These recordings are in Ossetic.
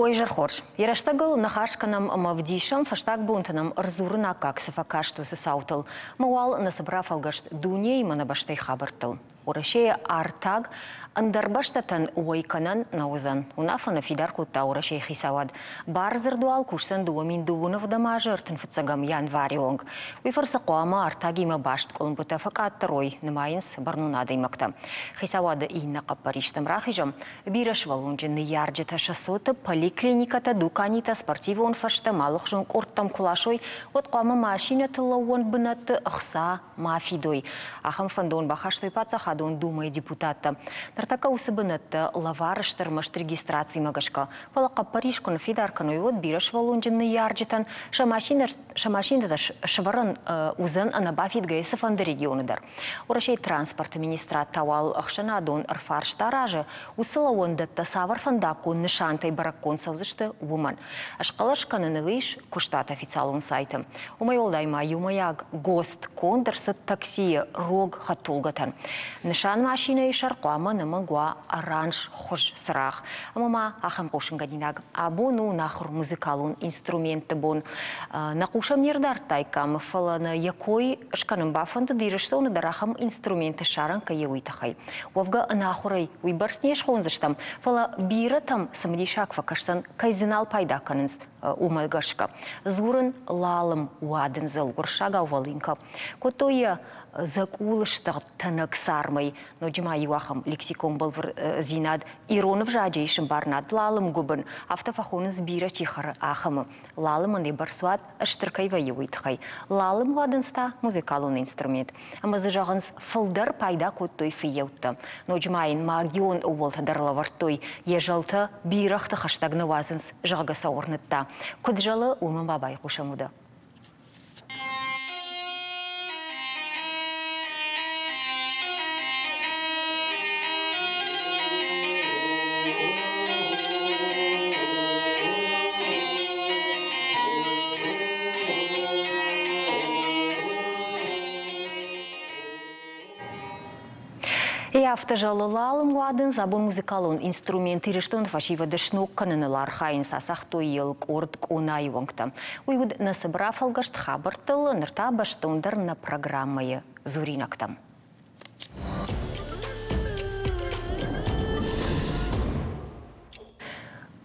Ой, изӕр хорз. Йӕ рӕстӕгыл ныхас кӕнӕм ӕмӕ вдисӕм, фӕстаг бонты нӕм ӕрдзурын аккаг цы фӕкаст, уыцы цаутыл. Мӕ уал нӕ цыбыр афӕлгӕст дунеимӕ нӕ бӕстӕйы хабӕрттыл. Уӕрӕсейы артаг ӕндӕр бӕстӕтӕн уӕй кӕнӕн нӕ уыдзӕн. Уынаффӕ ныффидар кодта Уӕрӕсейы хицауад. Бардзырд уал кусдзӕн 2025 азы 35 январы онг. Уый фӕрцы хъуамӕ артагимӕ баст къуылымпытӕ фӕкъаддӕр уой, нымайынц бӕрнон адӕймӕгтӕ. Хицауады иннӕ хъӕппӕристӕм рахизӕм. Бирӕсывӕллонджын ныййарджытӕ сӕ цоты поликлиникӕтӕ, дуканитӕ, спортивон фӕзтӕ, алыхуызон къордтӕм куы ласой, уӕд хъуамӕ машинӕты лӕууӕн бынӕтты ӕхца ма фидой. Ахӕм фӕндон бахастой Паддзахадон Думӕйы депутаттӕ. Ныртӕккӕ уыцы бынӕттӕ лӕвар сты ӕрмӕст регистрацимӕ гӕсгӕ. Фӕлӕ хъӕппӕрис куы ныффидар кӕной, уӕд бирӕсывӕллонджын ныййарджытӕн сӕ машинӕтӕ сӕвӕрӕн уыдзӕн ӕнӕбафидгӕйӕ цыфӕнды регионы дӕр. Уӕрӕсейы транспорты министрад та уал ӕхсӕнадон ӕрфарст аразы, уыцы лӕууӕндӕттӕ цавӕр фӕндаггон нысантӕй бӕрӕггонд цӕудзысты, уымӕн. Схъӕлӕс кӕныныл ис куыстуаты официалон сайты. Уымӕй уӕлдай ма иумӕйаг ГОСТ конд ӕрцыд таксийы рог хӕдтулгӕтӕн. Нысан машинӕйы сӕр хъуамӕ нымӕг уа оранж хуыз цырагъ. Ӕмӕ ма ахӕм хъусынгӕнинаг абон у нахуыр музыкалон инструментты бон. Нӕ хъусӕм не рдардтаиккам, фӕлӕ нӕ йӕ кой скӕнын бафӕндыд Ирыстоны дӕр ахӕм инструменты ссарын кӕй уый тыххӕй. Уӕвгӕ ӕнахуырӕй уыйбӕрц не схондзыстӕм, фӕлӕ бирӕтӕм цымыдисаг фӕкӕсдзӕн, кӕй дзы нал пайда кӕнынц, уымӕ гӕсгӕ. Дзурын лалым уадындзыл уырыссагау волынка. Кодтой йӕ дзӕкъулы стыгъд тӕнӕг цармӕй, ноджы ма иу ахӕм лексикон бӕлвырддзинад ирон ӕвзаджы ис ӕмбарынад лалым гуыбын, афтӕ фӕхонынц бирӕ чи хӕры, ахӕмы. Лалымӕн йӕ бӕрцуат стыр кӕй вӕййы, уый тыххӕй. Лалым уадындз та музыкалон инструмент. Ӕмӕ дзы зӕгъынц, фылдӕр пайда кодтой фыййӕуттӕ. Ноджы ма йын магион ӕууӕлтӕ дӕр лӕвӕрдтой, йӕ зӕлтӕ бирӕгъты хӕстӕг нӕ уадзынц, зӕгъгӕ сӕ уырныдта. Куыд зӕлы, уымӕ ма байхъусӕм уӕдӕ. Афтӕ зӕлы лалым уадындз абон музыкалон инструмент Ирыстоны фӕсивӕды сног кӕныныл архайынц, ацагътой йыл къорд къонайы уӕнгтӕ. Уый уыд нӕ цыбыр афӕлгӕст хабӕрттыл, ныр та бӕстондӕр нӕ программӕйы дзуринӕгтӕм.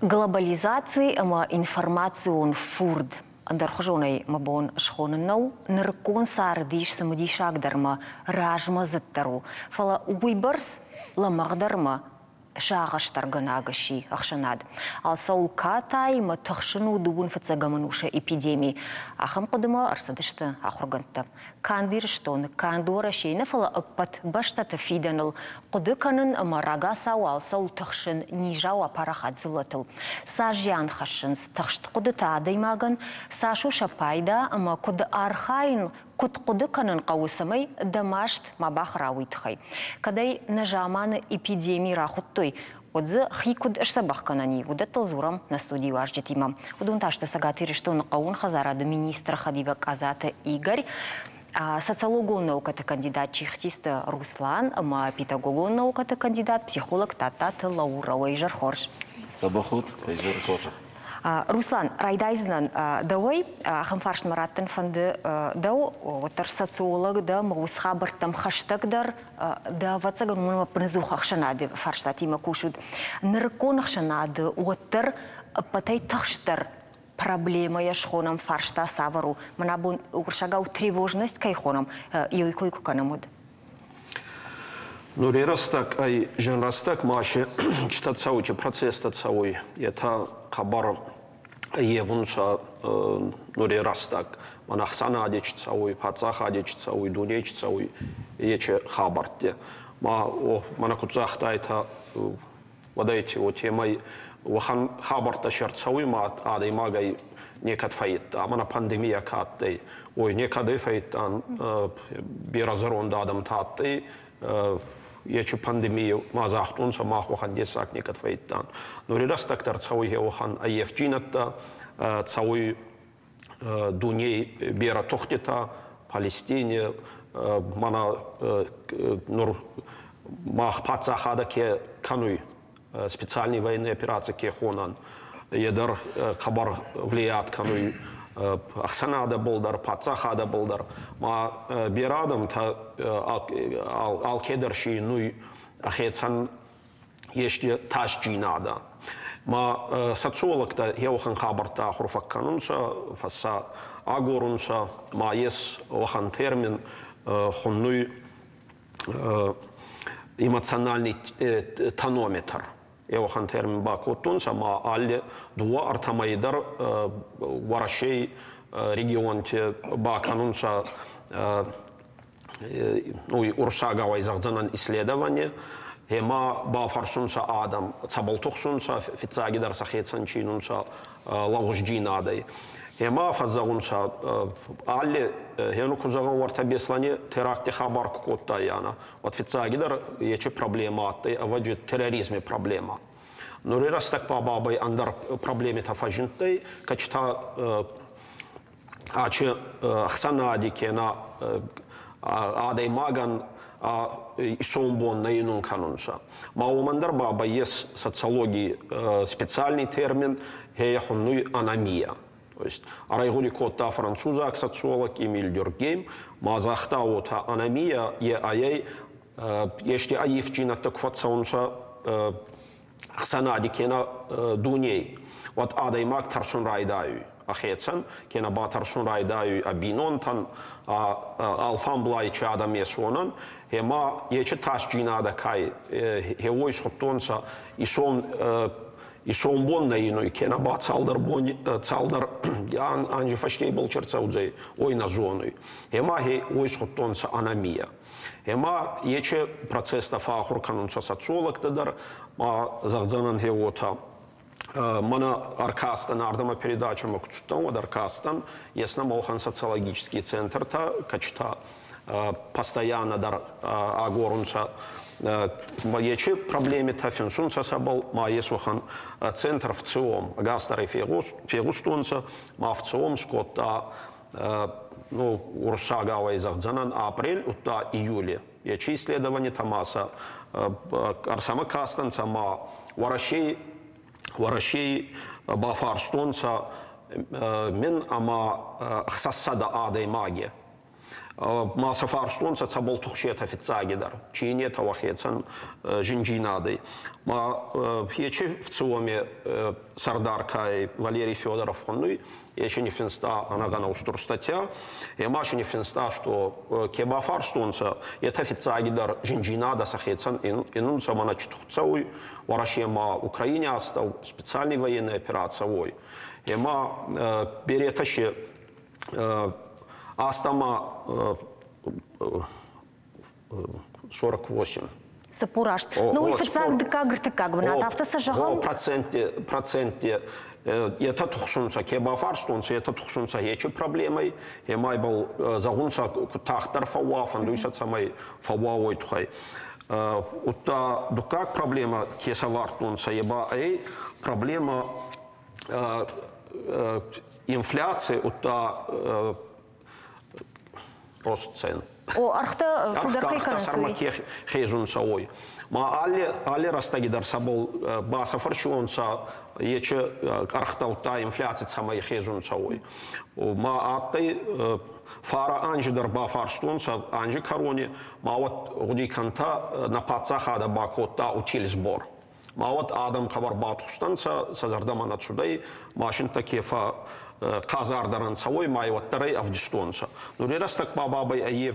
Глобализаци ӕмӕ информацион фурд ӕндӕрхуызонӕй мӕ бон схонын нӕу. Нырыккон цард ис цымыдисагдӕр мӕ размӕдзыддӕр у, фӕлӕ уыйбӕрц лӕмӕгъдӕр мӕ сагъӕстӕргӕнӕг сси ӕхсӕнад. Алцӕуыл катай мӕ тыхсын у дыууын фыццӕгӕм ӕнусы эпидеми. Ахӕм хъуыдымӕ ӕрцыдысты ахуыргӕндтӕ. Канд Ирыстоны, канд Уӕрӕсейы нӕ, фӕлӕ ӕппӕт бӕстӕты фидӕныл хъуыды кӕнын ӕмӕ рагацау алцӕуыл тыхсын низау апарахат дзыллӕтыл. Цас зиан хӕссынц тыхст хъуыдытӕ адӕймагӕн, цас у сӕ пайда ӕмӕ куыд архайын, куыд хъуыды кӕнын хъӕуы, цӕмӕй дӕ маст ма бахӕра, уый тыххӕй. Кӕд ӕй нӕ заманы эпидеми рахуыдтой, уӕд дзы хи куыд сдзӕбӕх кӕнӕн и, уыдӕттыл дзурӕм нӕ студийы уазджытимӕ. Уыдон та сты Цӕгат Ирыстоны хъӕууон хӕдзарады министры хӕдивӕг Къадзаты Игорь, социологон наукӕты кандидат Чихтисты Руслан ӕмӕ педагогон наукӕты кандидат, психолог Тадтаты Лаура. Уӕ изӕр хорз. Дзӕбӕх ут, изӕр хорз. Руслан, райдайдзынӕн дӕуӕй. Ахӕм фарстмӕ раттын фӕнды дӕу, уӕддӕр социолог дӕ, ӕмӕ уыцы хабӕрттӕм хӕстӕгдӕр дӕ, ӕвӕццӕгӕн, уымӕн ӕппынӕдзух ӕхсӕнады фарстатимӕ кусут. Нырыккон ӕхсӕнады уӕддӕр ӕппӕтӕй тыхстдӕр проблемӕйӕ схонӕм фарста цавӕр у? Мӕн абон уырыссагау тревожность кӕй хонӕм, еуи кой куы кӕнӕм, уӕд. Нури рӕстӕг ӕй зин рӕстӕг ма си читӕ цӕуй, чи процесстӕ цӕуй, етӕ хъӕбӕр ӕййевунцӕ нури рӕстӕг. Мӕн ӕхсӕнади чи цӕуй, паддзахади чи цӕуй, дуней чи цӕуй, ечи хабӕртти. Ма о, мӕнӕ куд загътайтӕ, уӕдӕйти уотемӕй уӕхӕн хабӕрттӕ се рцӕуй ма адӕймагӕй некӕд фӕййидта. Мӕнӕ пандемия ка адтӕй, уой некӕд ӕй фӕййидтан, берӕ зӕронд адӕмтӕ адтӕй, ечи пандемия ма загътонцӕ, мах уӕхӕн дессаг некӕд фӕййидтан. Нури рӕстӕг дӕр цӕуй уӕхӕн ӕййевджийнӕдтӕ, цӕуй дуней берӕ тухтитӕ, Палестине, мӕнӕ нур мах паддзахадӕ ке кӕнуй, специальный военный операци ке хонӕн. Е дӕр хъӕбӕр влият кӕнуй ӕхсӕнадӕбӕл дӕр, паддзахадӕбӕл дӕр. Ма берӕ адӕмтӕ алкедӕр си нуй ӕхецӕн ести тасджийнадӕ. Ма социологтӕ еуӕхӕн хабӕрттӕ ахур фӕккӕнунцӕ, фӕссӕ агорунцӕ, ма ес уӕхӕн термин хуннуй эмоциональный тонометр. Еуӕхӕн термин бакодтонцӕ, ма алли дууӕ ӕртӕмӕй дӕр Уӕрӕсей регионти бакӕнунцӕ ну, уруссагау зӕгъдзӕнӕн исследование, ӕма бафӕрсунцӕ адӕм, цӕбӕл тухсунцӕ, фиццагидӕр сӕхецӕн чинунцӕ лӕгъузджийнадӕй. Ӕма фӕззӕгъунцӕ алли хену ку зӕгъӕн уӕртӕ Беслӕни теракти хабар ку кодтаййанӕ, уӕд фиццагидӕр ечи проблемӕ адтӕй, ӕвӕджи терроризми проблемӕ. Нури рӕстӕг ба бабӕй ӕндӕр проблемитӕ фӕззиндтӕй, кӕчитӕ ачи ӕхсӕнади кенӕ адӕймагӕн исонбон нӕ инун кӕнунцӕ. Ма уомӕн дӕр бабӕй ес социологий специальный термин, хе хуннуй аномия. То есть райгъуди кодта французаг социолог Эмиль Дюркгейм, ма загъта уотӕ аномия е айӕй ести аййевджийнӕдтӕ ку фӕццӕунцӕ ӕхсӕнади кенӕ дуней, уӕд адӕймаг тӕрсун райдайуй ӕхецӕн, кенӕ ба тӕрсун райдайуй ӕ бийнонтӕн, алфамблай чи адӕм ес, уонӕн. Ӕма ечи тасджийнадӕ ка уой исхудтонцӕ исон исонбон нӕ инуй, кенӕ ба цалдӕр бони цалдӕр анзи фӕсте ибӕл чи рцӕудзӕй, уой нӕ зонуй. Ӕма уой исхудтонцӕ аномия. Ӕма ечи процесстӕ фӕахур кӕнунцӕ социологтӕ дӕр, ма зӕгъдзӕнӕн гье уотӕ. Мӕнӕ ӕркастӕн ардӕмӕ передачӕмӕ ку цудтӕн, уӕд ӕркастӕн, ес нӕмӕ уӕхӕн социологический центртӕ, кӕчитӕ постоянно дӕр агорунцӕ ечи проблемитӕ финсунцӕ сӕбӕл, ма ес уӕхӕн центр ВЦИОМ, ӕгасдӕр ӕй фегъустонцӕ, ма ВЦИОМ скодта ну, уруссагауӕй зӕгъдзӕнӕн апрель, удта июле. Ечи исследование тамаса ӕрсӕмӕ кастӕнцӕ ма Уӕрӕсей Уӕрӕсей бафарстонцӕ мин ӕма 600 адӕймаги. Ма сӕ фарстонцӕ цӕбӕл тухсетӕ фиццагидӕр, чи нетӕ уӕхецӕн зиндзийнадӕй. Ма ечи ВЦИОМе сӕрдар ка Валерий Федоров хуннуй, Ечи ниффинста ӕнӕгъӕнӕ устур статья. Ӕма си ниффинста, что ке бафарстонцӕ, етӕ фиццагидӕр зиндзийнадӕ сӕхецӕн инунцӕ мӕнӕ чи цӕуй Уӕрӕсе ӕма Украини астӕу специальный военная операция уой. Ӕма беретӕ си астӕмӕ 48. 48. Ну, уый фыццаг, дыккаг, ӕртыккаг бынат. Афтӕ сӕ зӕгъӕм? Процентте етӕ тухсунцӕ, ке бафарстонцӕ, етӕ тухсунцӕ ечи проблемӕй, ӕма ибӕл зӕгъунцӕ, куд тагъддӕр фӕууа, фӕндуй сӕ цӕмӕй фӕууа уой туххӕй. Удта дуккаг проблемӕ ке сӕвардтонцӕ, е ба ӕй проблема инфляции, удта рост цен. О, ӕргътӕ фулдӕр кӕй кӕнынц, сӕрмӕ ке хезунцӕ, уой. Ма алли, алли рӕстӕги дӕр сӕбӕл басафӕрсиуонцӕ ечи ӕргътӕ, удта инфляци цӕмӕй хезунцӕ, уой. Ма адтӕй фарӕ анзи дӕр бафарстонцӕ анзи кӕрони, ма уӕд гъуди кӕнтӕ, нӕ паддзахадӕ бакодта утильсбор. Ма уӕд адӕм хъӕбӕр батухстӕнцӕ, сӕ зӕрдӕмӕ нӕ цудӕй, машинтӕ ке хъазардӕр ӕнцӕ, уой ма уӕддӕр ӕй ӕвдистонцӕ. Нури рӕстӕг ба бабӕй ӕй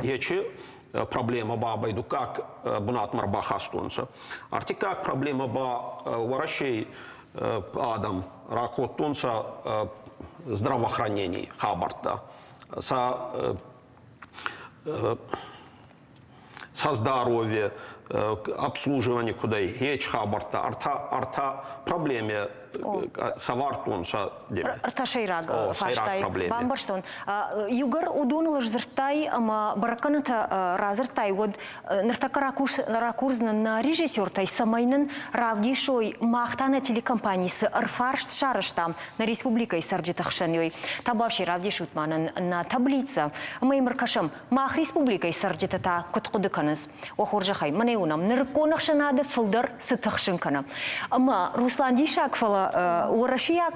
ечи проблемӕ бабӕй дуккаг бунатмӕ ӕрбахастонцӕ. Ӕртиккаг проблемӕ ба Уӕрӕсей адӕм ракодтонцӕ здравоохранений хабӕрттӕ. Сӕ со здоровье, обслуживание кудӕй, ҳеч хабӕрттӕ, ӕртӕ проблеме сӕвардтонцӕ. Ӕртӕ сӕйраг фарстай бамбӕрстон. Иугӕр уыдоныл сдзырдтай ӕмӕ бӕрӕггӕнӕнтӕ радзырдтай, уӕд ныртӕккӕ ракурдзынӕн нӕ режиссертӕй, цӕмӕй нын равдисой, мах та нӕ телекомпани цы ӕрфарст сарӕзтам нӕ республикӕйы цӕрджыты хсӕн. Табуафси равдисут ма нын нӕ таблицӕ ӕмӕ йӕм ӕркӕсӕм, Мах республикӕйы цӕрджытӕ та куыд хъуыды кӕнынц? Уӕ хорзӕхӕй, мӕнӕ. уынӕм, нырыккон ӕхсӕнады фылдӕр цы тыхсын кӕны. Ӕмӕ Руслан диссаг, фӕлӕ уӕрӕсейаг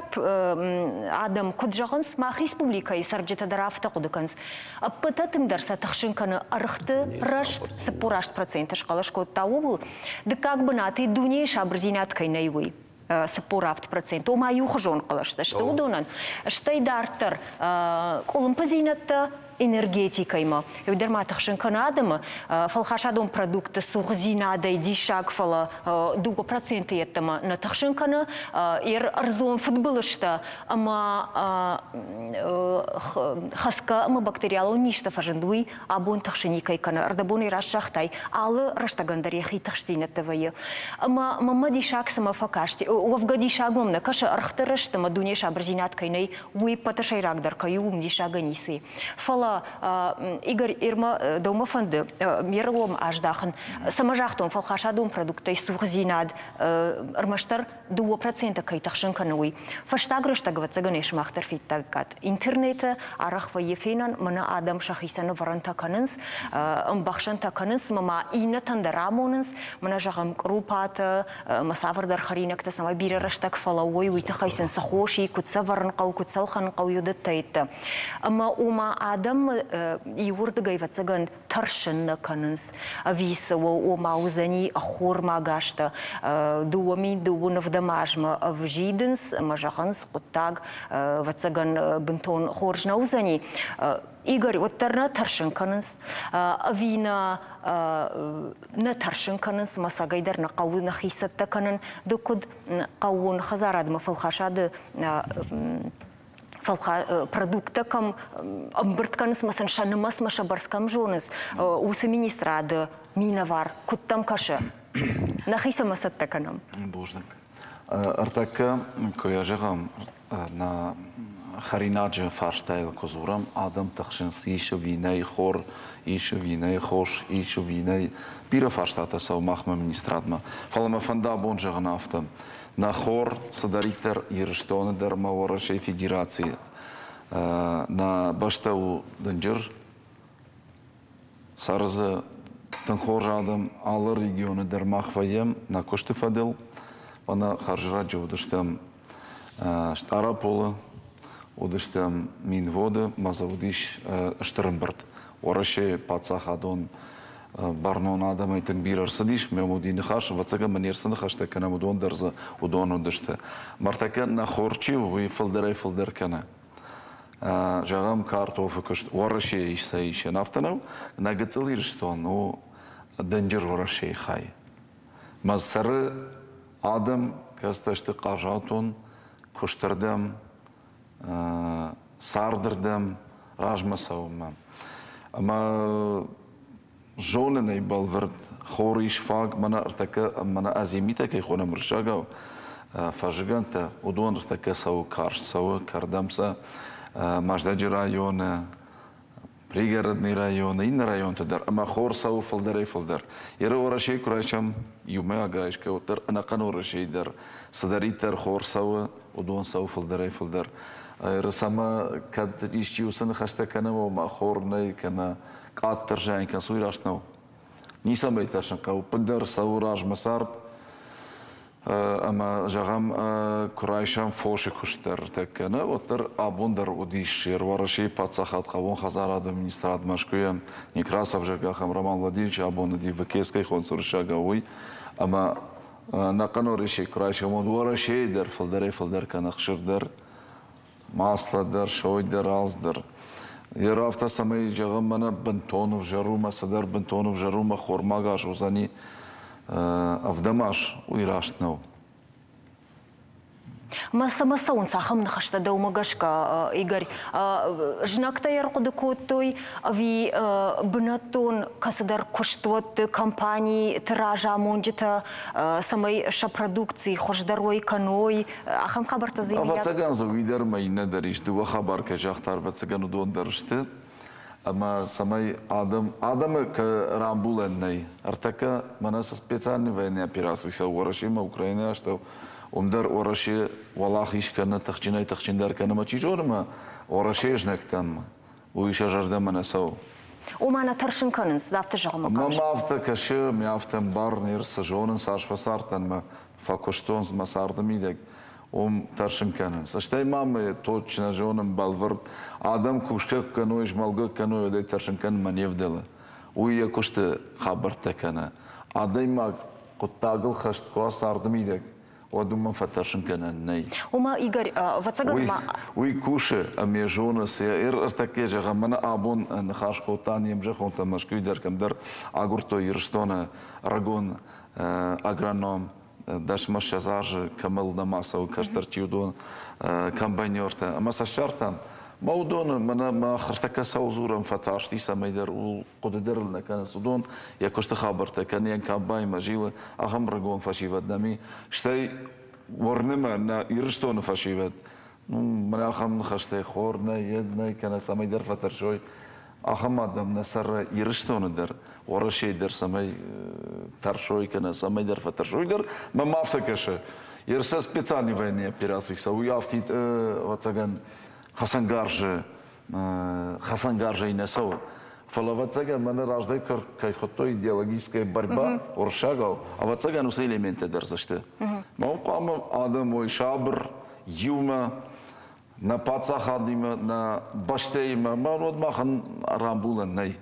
адӕм куыд зӕгъынц, мах республикӕйы цӕрджытӕ дӕр афтӕ хъуыды кӕнынц. Ӕппӕтӕ тынгдӕр сӕ тыхсын кӕны ӕргъты рӕзт 48% схъӕлӕс кодта ууыл. Дыккаг бынаты дунейы сабырдзинад кӕй нӕй, уый. 47%, ома иухуызон хъӕлӕстӕ сты уыдонӕн. Стӕй дарддӕр къуылымпыдзинӕдтӕ энергетикӕимӕ. Иу дӕр ма тыхсын кӕны адӕмы, фӕлхасадон продуктты цухдзинадӕй диссаг, фӕлӕ 2% йеддӕмӕ нӕ тыхсын кӕны. Ӕрдзон фыдбылызтӕ ӕмӕ хӕцгӕ ӕмӕ бактериалон низтӕ фӕзынд, уый абон тыхсын никӕй кӕны. Ӕрдӕбонӕй раст загътай, алы рӕстӕгӕн дӕр йӕхи тыхстдзинӕдтӕ вӕййы. Ӕмӕ мӕнмӕ диссаг цӕмӕ фӕкасти, уӕвгӕ диссаг мӕм нӕ кӕсы, ӕргъты рӕзт ӕмӕ дуне сабырдзинад кӕй нӕй, уый ӕппӕты сӕйрагдӕр кӕй у, уым диссагӕн ницы и. Фӕлӕ, Игорь, Ирмӕ, дӕумӕ фӕнды ме ргом аздахын, цӕмӕ загътон, фӕлхасадон продукттӕй цухдзинад ӕрмӕстдӕр 2% кӕй тыхсын кӕны, уый. Фӕстаг рӕстӕг, ӕвӕццӕгӕн, сымах дӕр федтаггат. Интернеты арӕх вӕййы фенӕн, мӕнӕ адӕм сӕхицӕн ӕвӕрӕнтӕ кӕнынц, ӕмбӕхсӕнтӕ кӕнынц, ӕмӕ ма иннӕтӕн дӕр амонынц, мӕнӕ зӕгъӕм, кърупатӕ ӕмӕ цавӕрдӕр хӕринӕгтӕ, цӕмӕй бирӕ рӕстӕг фӕлӕууой, уый тыххӕй сын цы хос и, куыд сӕ ӕвӕрын хъӕуы, куыд сӕ ӕлхӕнын хъӕуы, уыдӕттӕ. Ӕмӕ ома адӕм иуырдыгӕй, ӕвӕццӕгӕн, тӕрсын нӕ кӕнынц, ӕви цы у, ома уыдзӕни ӕххормаг азтӕ. 2000 ӕвдӕм азмӕ ӕвзидынц ӕмӕ зӕгъынц, хъуыддаг, ӕвӕццӕгӕн, бынтон хорз нӕ уыдзӕни. Игорь, уӕддӕр нӕ тӕрсын кӕнынц, ӕви нӕ нӕ тӕрсын кӕнынц, ӕмӕ цӕгӕйдӕр нӕ хъӕуы нӕхи цӕттӕ кӕнын. Ды куыд хъӕууон хӕдзарадмӕ фӕлхасады продукттӕ кӕм ӕмбырд кӕнынц ӕмӕ сын сӕ нымӕцмӕ сӕ бӕрц кӕм зонынц, уыцы министрады минӕвар куыд дӕм кӕсы? Нӕхи цӕмӕ цӕттӕ кӕнӕм? Бузныг. Ӕртӕккӕ, куы йӕ зӕгъӕм, нӕ хӕринаджы фарстайыл куы дзурӕм, адӕм тыхсынц, ис ӕви нӕй хор, ис ӕви нӕй хос, ис ӕви нӕй. Бирӕ фарстатӕ цӕуы махмӕ министрадмӕ. Фӕлӕ мӕ фӕнды абон зӕгъын афтӕ. Нӕ хор цыдӕриддӕр Ирыстоны дӕр ӕмӕ Уӕрӕсейы Федерацийы нӕ бӕстӕ у дынджыр, цӕры дзы тынг хорз адӕм, алы регионы дӕр мах вӕййӕм нӕ куысты фӕдыл. Мӕнӕ хӕрзраджы уыдыстӕм Стъараполы, уыдыстӕм Минводы, мӕ дзы уыдис стыр ӕмбырд. Уӕрӕсейы паддзахадон бӕрнон адӕмӕй тынг бирӕ ӕрцыдис, ме уыди ныхас, ӕвӕццӕгӕн мын не рцы ныхӕстӕ кӕнӕм, уыдон дӕр дзы уыдон уыдысты. Мартӕккӕ нӕ хор чи у, уый фылдӕрӕй-фылдӕр кӕны. Зӕгъӕм, картофы куыст Уӕрӕсейы ис сӕ исӕн. Афтӕ нӕу, нӕ гыццыл Ирыстон у дынджыр Уӕрӕсейы хай. Мӕ сӕры адӕм, кӕцытӕ сты хъазуатон, куыстырдӕм, цардырдӕм размӕ цӕуынмӕ. Ӕмӕ зонын ӕй бӕлвырд, хор ис фаг, мӕнӕ ӕртӕккӕ мӕнӕ азимитӕ кӕй хонӕм уырыссагау, фӕззыгӕндтӕ, уыдон ӕртӕккӕ цӕуы карст цӕуы, кӕрдӕм сӕ Мӕздӕджы районы, Пригородный районы, иннӕ районты дӕр, ӕмӕ хор цӕуы фылдӕрӕй-фылдӕр. Еры Уӕрӕсейы куы райсӕм, иумӕйаг райсгӕ, уӕддӕр ӕнӕхъӕн Уӕрӕсейы дӕр цыдӕриддӕр хор цӕуы, уыдон цӕуы фылдӕрӕй-фылдӕр. Ӕрысӕмӕ кӕд исчи уыцы ныхӕстӕ кӕны, ома хор нӕй, кӕнӕ къаддӕр зайын кӕнынц, уый раст нӕу. Ницӕмӕй тӕрсын хъӕуы, ӕппындӕр цӕуы размӕ цард. Ӕмӕ, зӕгъӕм, куы райсӕм фосы куыст дӕр ӕртӕккӕ, нӕ, уӕддӕр абон дӕр уыдис Уӕрӕсейы паддзахад хъӕууон хӕдзарады министрад Мӕскуыйӕ Некрасов, зӕгъгӕ, ахӕм Роман Владимирович абон уыди ВКС-кӕй хонынц уырыссагау, уый. Ӕмӕ ӕнӕхъӕн Уӕрӕсейы куы райсӕм, уӕд Уӕрӕсейы дӕр фылдӕрӕй-фылдӕр кӕны ӕхсыр дӕр, масло дӕр, сой дӕр, алц дӕр. Йе афтӕ, цӕмӕй, зӕгъӕм, мӕнӕ бынтон ӕвзӕр у, мӕ цыдӕр бынтон ӕвзӕр у, мӕ хормаг аз уыдзӕни ӕвдӕм аз, уый раст нӕу. Мӕ цӕмӕ цӕуынц ахӕм ныхӕстӕ дӕумӕ гӕсгӕ, Игорь? Знӕгтӕ ӕрхъуыды кодтой ӕви бынӕттон кӕцыдӕр куыстуӕтты, компаниты разамонджытӕ, цӕмӕй сӕ продукци хуыздӕр уой кӕной, ахӕм хабӕрттӕ дзы Ӕвӕццӕгӕн дзы уый дӕр ӕмӕ иннӕ дӕр ис. Дыууӕ хабар кӕй загъта, ӕвӕццӕгӕн уыдон дӕр сты. Ӕмӕ цӕмӕй адӕм, адӕмы рамбулӕн нӕй. Ӕртӕккӕ мӕнӕ цы специальный военный операци цӕуы Уӕрӕсемӕ, Украинӕйы астӕу, уым дӕр Уӕрӕсе уӕлахиз кӕны, тыхджынӕй-тыхджындӕр кӕны ӕмӕ чи зоны, ӕмӕ Уӕрӕсейы знӕгтӕм уый сӕ зӕрдӕмӕ нӕ цӕуы. Ома нӕ тӕрсын кӕнынц, афтӕ зӕгъынмӕ хъавыс? Мӕм афтӕ кӕсы, мӕ афтӕ ӕмбарын, ир цы зонын, цас фӕцардтӕн мӕ фӕкуыстон мӕ царды мидӕг, уым тӕрсын кӕнынц. Стӕй ма мӕ точно зонын бӕлвырд, адӕм кусгӕ куы кӕной, змӕлгӕ куы кӕной, уӕд ӕй тӕрсын кӕнынмӕ не вдӕлы. Уый йӕ куысты хабӕрттӕ кӕны. Адӕймаг хъуыддагыл хӕст куы уа царды мидӕг, уӕд уымӕн фӕтӕрсын кӕнӕн нӕй. Ома, Игорь, ӕвӕццӕгӕн ма... Уый кусы ӕмӕ зоны, цы ӕртӕккӕ зӕгъӕм, мӕнӕ абон ныхас кодта не мзӕххонтӕ Мӕскуыйы дӕр кӕмдӕр агуырдтой Ирыстоны рагон агроном, 10-20 азы кӕмӕл нӕма цӕуы кӕстӕр чи уыдон комбайнертӕ. Ӕмӕ сӕ ссардтам. Мӕ уыдоны мӕнӕ мах ӕртӕккӕ цӕуыл дзурӕм, фӕтарсти цӕмӕйдӕр, ууыл хъуыды дӕр ыл нӕ кӕнынц. Уыдон йӕ куысты хабӕрттӕ кӕны, йӕ комбайнмӕ зилы, ахӕм рагон фӕсивӕд нӕм и. Стӕй уырны мӕ, нӕ Ирыстоны фӕсивӕд, мӕнӕ ахӕм ныхӕстӕй хор нӕ, йед нӕ, кӕнӕ цӕмӕйдӕр фӕтӕрсой, ахӕм адӕм нӕ цӕры Ирыстоны дӕр, Уӕрӕсейы дӕр цӕмӕй тӕрсой кӕнӕ цӕмӕйдӕр фӕтӕрсой дӕр, мӕм афтӕ кӕсы. Ерсӕ специальный военный операци цӕуы, афтид, ӕвӕццӕгӕн, хӕцӕнгарзы хӕцӕнгарзӕй нӕ цӕуы. Фӕлӕ, ӕвӕццӕгӕн, мӕнӕ раздӕр кӕй хуыдтой идеологическая борьба уырыссагау, ӕвӕццӕгӕн, уыцы элементтӕ дӕр дзы сты. Мӕ хъуамӕ адӕм уой сабыр, иумӕ, нӕ паддзахадимӕ, нӕ бӕстӕимӕ, ӕмӕ уӕд махӕн рамбулӕн нӕй.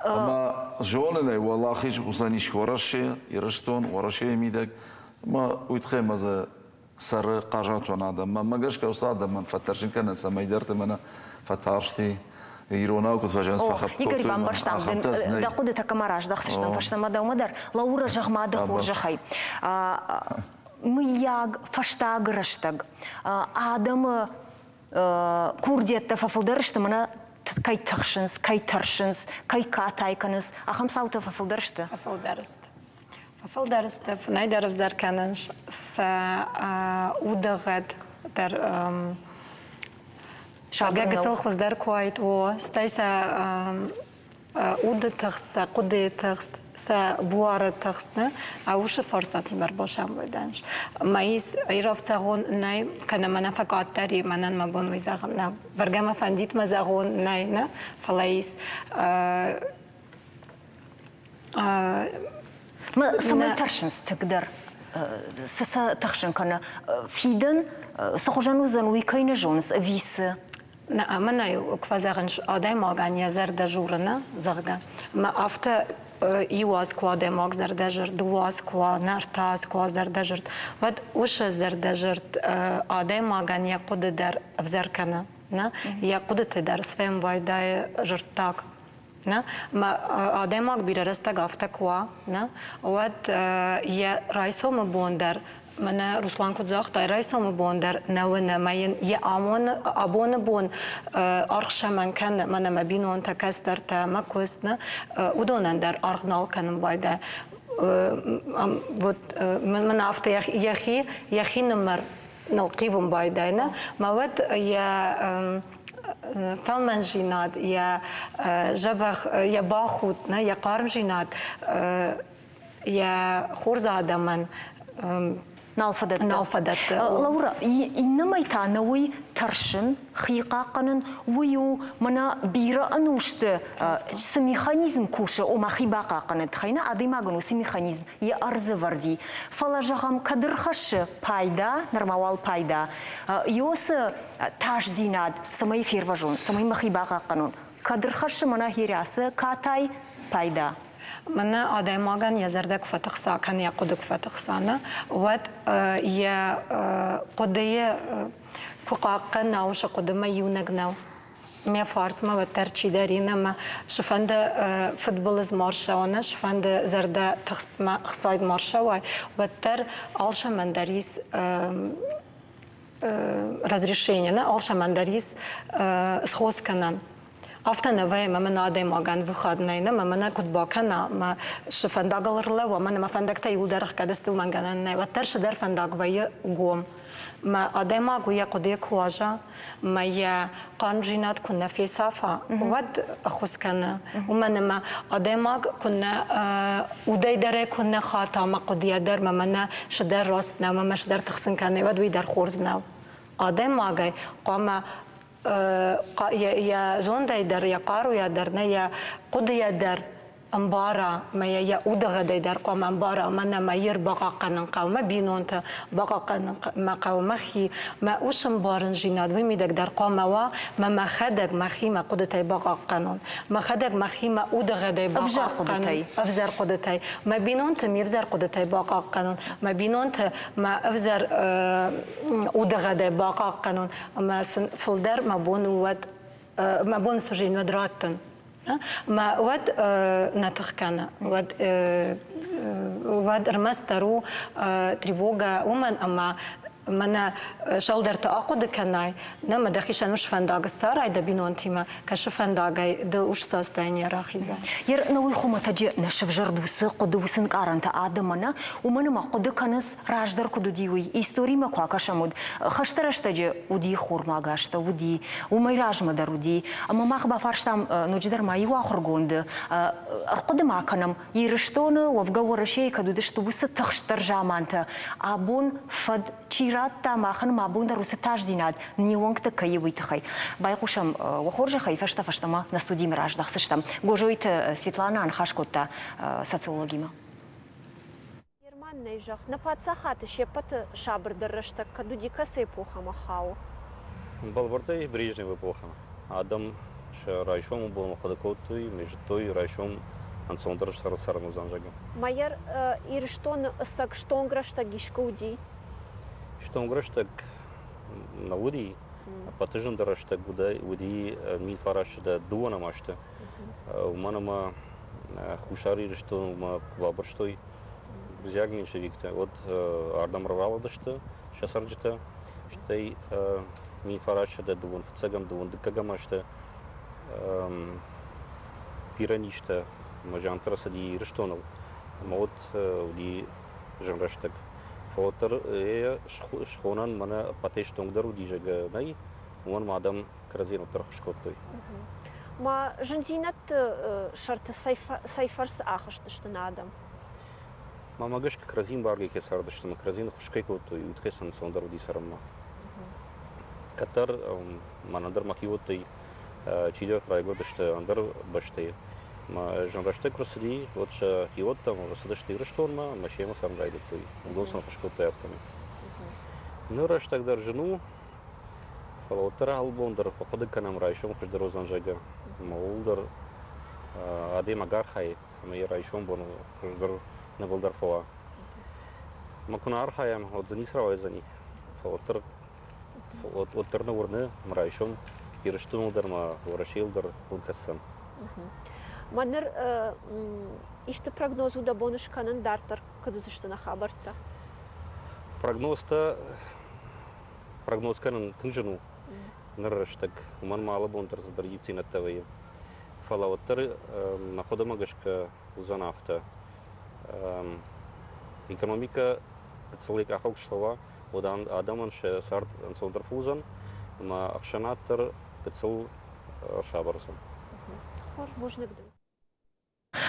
Ӕмӕ зонын ӕй, уӕлахиз уыдзӕнис Уӕрӕсе, Ирыстон, Уӕрӕсейы мидӕг, ӕмӕ уый тыххӕй мӕ дзы цӕры хъазуатон адӕм. Мӕнмӕ гӕсгӕ уыцы адӕмӕн фӕтӕрсын кӕнын, цӕмӕйдӕрты мӕнӕ фӕтарсти, иронау куыд фӕзӕгъынц, фӕхӕпп кодтой. Игорь, бамбӕрстам дын, дӕ хъуыдытӕ кӕмӕ раздӕхдзыстӕм фӕстӕмӕ дӕумӕ дӕр. Лаура, зӕгъ-ма дӕ хорзӕхӕй. Мыййаг, фӕстаг рӕстӕг адӕмы курдиӕттӕ фӕфылдӕр сты, мӕнӕ кӕй тыхсынц, кӕй тӕрсынц, кӕй катай кӕнынц, ахӕм цаутӕ фӕфылдӕр сты? Фӕфылдӕр сты. Фӕфылдӕр сты, фынӕй дӕр ӕвзӕр кӕнынц, сӕ удыгъӕд дӕр гӕгытыл хуыздӕр куы уаид, о, стӕй сӕ уды тыхст, сӕ хъуыдыйы тыхст, сӕ буары тыхст, нӕ, аусы фарстатыл ӕрбасӕмбӕлдӕн. Мӕ ис ирӕфцӕгъон нӕй, кӕнӕ мӕнӕ фӕкъаддӕр и, мӕнӕн мӕ бон уый зӕгъын нӕ. Бӕргӕ мӕ фӕндид мӕ зӕгъон нӕй, нӕ, фӕлӕ ис Цӕмӕй тӕрсынц тынгдӕр? Цы сӕ тыхсын кӕны? Фидӕн цы хуызӕн уыдзӕн, уый кӕй нӕ зонынц, ӕви цы? Нӕ, мӕнӕй куы фӕзӕгъынц, адӕймагӕн йӕ зӕрдӕ журы, нӕ, зӕгъгӕ. Ӕмӕ афтӕ иу аз куы адӕймаг зӕрдӕзӕрд, дыууӕ аз куы уа, нӕ ӕртӕ аз куы уа зӕрдӕзӕрд, уӕд уыцы зӕрдӕзӕрд адӕймагӕн йӕ хъуыды дӕр ӕвзӕр кӕны, нӕ? Йӕ хъуыдыты дӕр свӕм байдайы зӕрдтаг. Нӕ? Ӕмӕ адӕймаг бирӕ рӕстӕг афтӕ куы уа, нӕ, уӕд йӕ райсомы бон дӕр, мӕнӕ Руслан куыд загъта, райсомы бон дӕр нӕ уыны, ӕмӕ йын йӕ амоны, абоны бон аргъ сӕмӕн кӕны, мӕнӕ мӕ бинонтӕ, кӕстӕртӕ, мӕ куыст, нӕ, уыдонӕн дӕр аргъ нал кӕнын байдайы. Вот мын афтӕ йӕхи, йӕхинымӕр нылхъивын байдайы, мӕ уӕд йӕ фӕлмӕндзинад, йӕ дзӕбӕх, йӕ бахудт, йӕ хъармдзинад йӕ хорз адӕмӕн нал фӕдӕтты. Нал фӕдӕтты. Лаура, иннӕмӕй та нӕ уый тӕрсын, хи хъахъхъӕнын, уый у мӕнӕ бирӕ ӕнусты цы механизм кусы, ома хи бахъахъхъӕныны тыххӕй нӕ адӕймагӕн уыцы механизм йӕ ӕрдзы вӕрди. Фӕлӕ, зӕгъӕм, кӕд ӕрхӕссы пайда, нырма уал пайда, иосы тасдзинад, цӕмӕй фервӕзон, цӕмӕй мӕхи бахъахъхъӕнон, кӕд ӕрхӕссы мӕнӕ хирӕсы катай пайда? Мӕнӕ адӕймагӕн йӕ зӕрдӕ куы фӕтыхса, кӕнӕ йӕ хъуыды куы фӕтыхса, нӕ, уӕд йӕ хъуыдыйы куы хъахъхъӕна, уыцы хъуыдымӕ иунӕг нӕу. Мӕ фарсмӕ уӕддӕр чидӕр ин ӕмӕ цыфӕнды фыдбылыз ма рцӕуа, нӕ цыфӕнды зӕрдӕ тыхстмӕ ӕхсайд ма рцӕуай, уӕддӕр алцӕмӕн дӕр ис разрешение, нӕ алцӕмӕн дӕр ис схос кӕнӕн. Афтӕ нӕ вӕййы, ӕмӕ мӕн адӕймагӕн выход нӕй, нӕ мӕ мӕнӕ куыд бакӕна, мӕ цы фӕндагыл ӕрлӕууа, мӕнӕ мӕ фӕндӕгтӕ иуылдӕр ӕхгӕд сты, уымӕн гӕнӕн нӕй, уӕддӕр цыдӕр фӕндаг вӕййы гом. Мӕ адӕймаг уый йӕ хъуыдыйы куы уадза, мӕ йӕ хъармдзинад куы нӕ фесафа, уӕд ӕххуыс кӕны. Уымӕн ӕмӕ адӕймаг куы нӕ удӕй дӕр ӕй куы нӕ хата мӕ хъуыдыйӕ дӕр мӕ мӕнӕ цыдӕр раст нӕу, мӕ мӕ цыдӕр тыхсын кӕны, уӕд уый дӕр хорз нӕу. Адӕймагӕй хъуамӕ. Йӕ зондӕй дӕр, йӕ хъаруйӕ дӕр, нӕ йӕ хъуыдыйӕ дӕр ӕмбара, мӕ йӕ йӕ удыгъӕдӕй дӕр хъуамӕ ӕмбара, мӕнӕ мӕ йе рбахъахъхъӕнын хъӕуы, мӕ бинонтӕ бахъахъхъӕнын мӕ хъӕуы, мӕхи, мӕ ус ӕмбарындзинад уый мидӕг дӕр хъуамӕ уа, мӕ мӕхӕдӕг мӕхи мӕ хъуыдытӕй бахъахъхъӕнон, мӕхӕдӕг мӕхи мӕ удыгъӕдӕй бахъахъхъӕнон, ӕвзӕр хъуыдытӕй, мӕ бинонты ме взӕр хъуыдытӕй бахъахъхъӕнон, мӕ бинонты мӕ ӕвзӕр удыгъӕдӕй бахъахъхъӕнон ӕмӕ сын фылдӕр мӕ бон у уӕд мӕ бон суыдзӕн уӕд раттын. Мӕ уӕд нӕ тых кӕны, уӕд уӕд ӕрмӕстдӕр у тревогӕ уымӕн ӕмӕ мӕнӕ сӕлдӕрты ахъуыды кӕнай, нӕ мӕ дӕхицӕн ус фӕндаг ссарай дӕ бинонтимӕ, кӕсы фӕндагӕй ды ус цастӕй не рахизай. Ер нӕ уый хуымӕтӕджы нӕ сывзӕрд уыцы хъуыды, уыцы нкъарӕнтӕ адӕммӕ нӕ, уымӕн ӕмӕ хъуыды кӕнынц раздӕр куыд уыди, уый. Историмӕ куы акӕсӕм, уӕд хӕсты рӕстӕджы уыди хурмӕгӕстӕ, уыди, уымӕй размӕ дӕр уыди. Ӕмӕ мах бафарстам ноджыдӕр ма иу ахуыргонды, ӕрхъуыды ма кӕнӕм, Ирыстоны, уӕвгӕ Уӕрӕсейы кӕд уыдысты уыцы тыхстдӕр замантӕ, абон фӕд чи радта, махӕн ма абон дӕр уыцы тасдзинад не уӕнгты кӕй у, уый тыххӕй. Байхъусӕм уӕ хорзӕхӕй, фӕстӕ фӕстӕмӕ нӕ студимӕ раздӕхдзыстӕм. Гозойты Светланӕ аныхас кодта социологимӕ. Герман нӕ зӕгъ, нӕ паддзахады се ппӕты сабырдӕр рӕстӕг кӕд уыди, кӕцы эпохӕмӕ хауы? Бӕлвырдӕй Брежневы эпохӕ. Адӕм сӕ райсомы бонмӕ хъуыды кодтой, ме зыдтой, райсом ӕнцондӕр цӕрын уыдзӕн, зӕгъгӕ. Майор Ирыстоны ӕцӕг стонг рӕстӕг искуы уыди? Стонг рӕстӕг нӕ уыди. Ӕппӕты зындӕр рӕстӕг уыди 1902 азты. Уымӕн ӕмӕ Хуссар Ирыстонмӕ куы бабырстой гуырдзиаг меньшевиктӕ, уӕд ардӕм ралыгъдысты сӕ цӕрджытӕ. Стӕй 1902 фыццӕгӕм, дыууын дыккӕгӕм азты бирӕ низтӕ ӕмӕ зиантӕ рцыди Ирыстоныл. Ӕмӕ уӕд уыди зын рӕстӕг. Фӕлӕ уӕддӕр йӕ схонӕн мӕнӕ ӕппӕтӕй стонгдӕр уыди, зӕгъгӕ, нӕй, уымӕн ма адӕм кӕрӕдзийӕн уӕддӕр ӕххуыс кодтой. Ма зындзинӕдты сӕрты цӕй фӕрцы ахызтысты нӕ адӕм? Мӕ гӕсгӕ кӕрӕдзийы ӕмбаргӕ кӕй цардысты ӕмӕ кӕрӕдзийӕн ӕххуыс кӕй кодтой, уый тыххӕй сын ӕнцондӕр уыди цӕрынмӕ. Кӕддӕр мӕнӕн дӕр мӕхиуӕттӕй чидӕртӕ райгуырдысты ӕндӕр бӕстӕйы. Мӕ зын рӕстӕг куы рцыди, уӕд сӕ хиуӕттӕм ӕрцыдысты Ирыстонмӕ ӕмӕ семӕ цӕрын райдыдтой. Уыдон сын ӕххуыс кодтой афтӕмӕй. Ныр рӕстӕг дӕр зын у, Фӕлӕ уӕддӕр алы бон дӕр фӕхъуыды кӕнӕм райсом хуыздӕр уыдзӕн, зӕгъгӕ. Ӕмӕ ууыл дӕр адӕймаг архайы, цӕмӕй йӕ райсом бон хуыздӕр, нывылдӕр фӕуа. Ӕмӕ куы нӕ архайӕм, уӕд дзы ницы рауайдзӕни. Фӕлӕ уӕддӕр, уӕддӕр нӕ уырны, ӕмӕ райсом Ирыстоныл дӕр ӕмӕ Уӕрӕсейыл дӕр хур кӕсдзӕн. Мӕ ныр исты прогноз у дӕ бон скӕнын дарддӕр куыд уыдзысты нӕ хабӕрттӕ? Прогнозтӕ прогноз кӕнын тынг зын у ныр рӕстӕг, уымӕн ма алы бон дӕр цыдӕр ивддзинӕдтӕ вӕййы. Фӕлӕ уӕддӕр мӕ хъуыдымӕ гӕсгӕ уыдзӕн афтӕ. Экономикӕ гыццыл йӕ къахыл куы слӕууа, уӕд адӕмӕн сӕ цард ӕнцондӕр фӕуыдзӕн ӕмӕ ӕхсӕнад дӕр гыццыл ӕрсабыр уыдзӕн. Хорз, бузныг дын.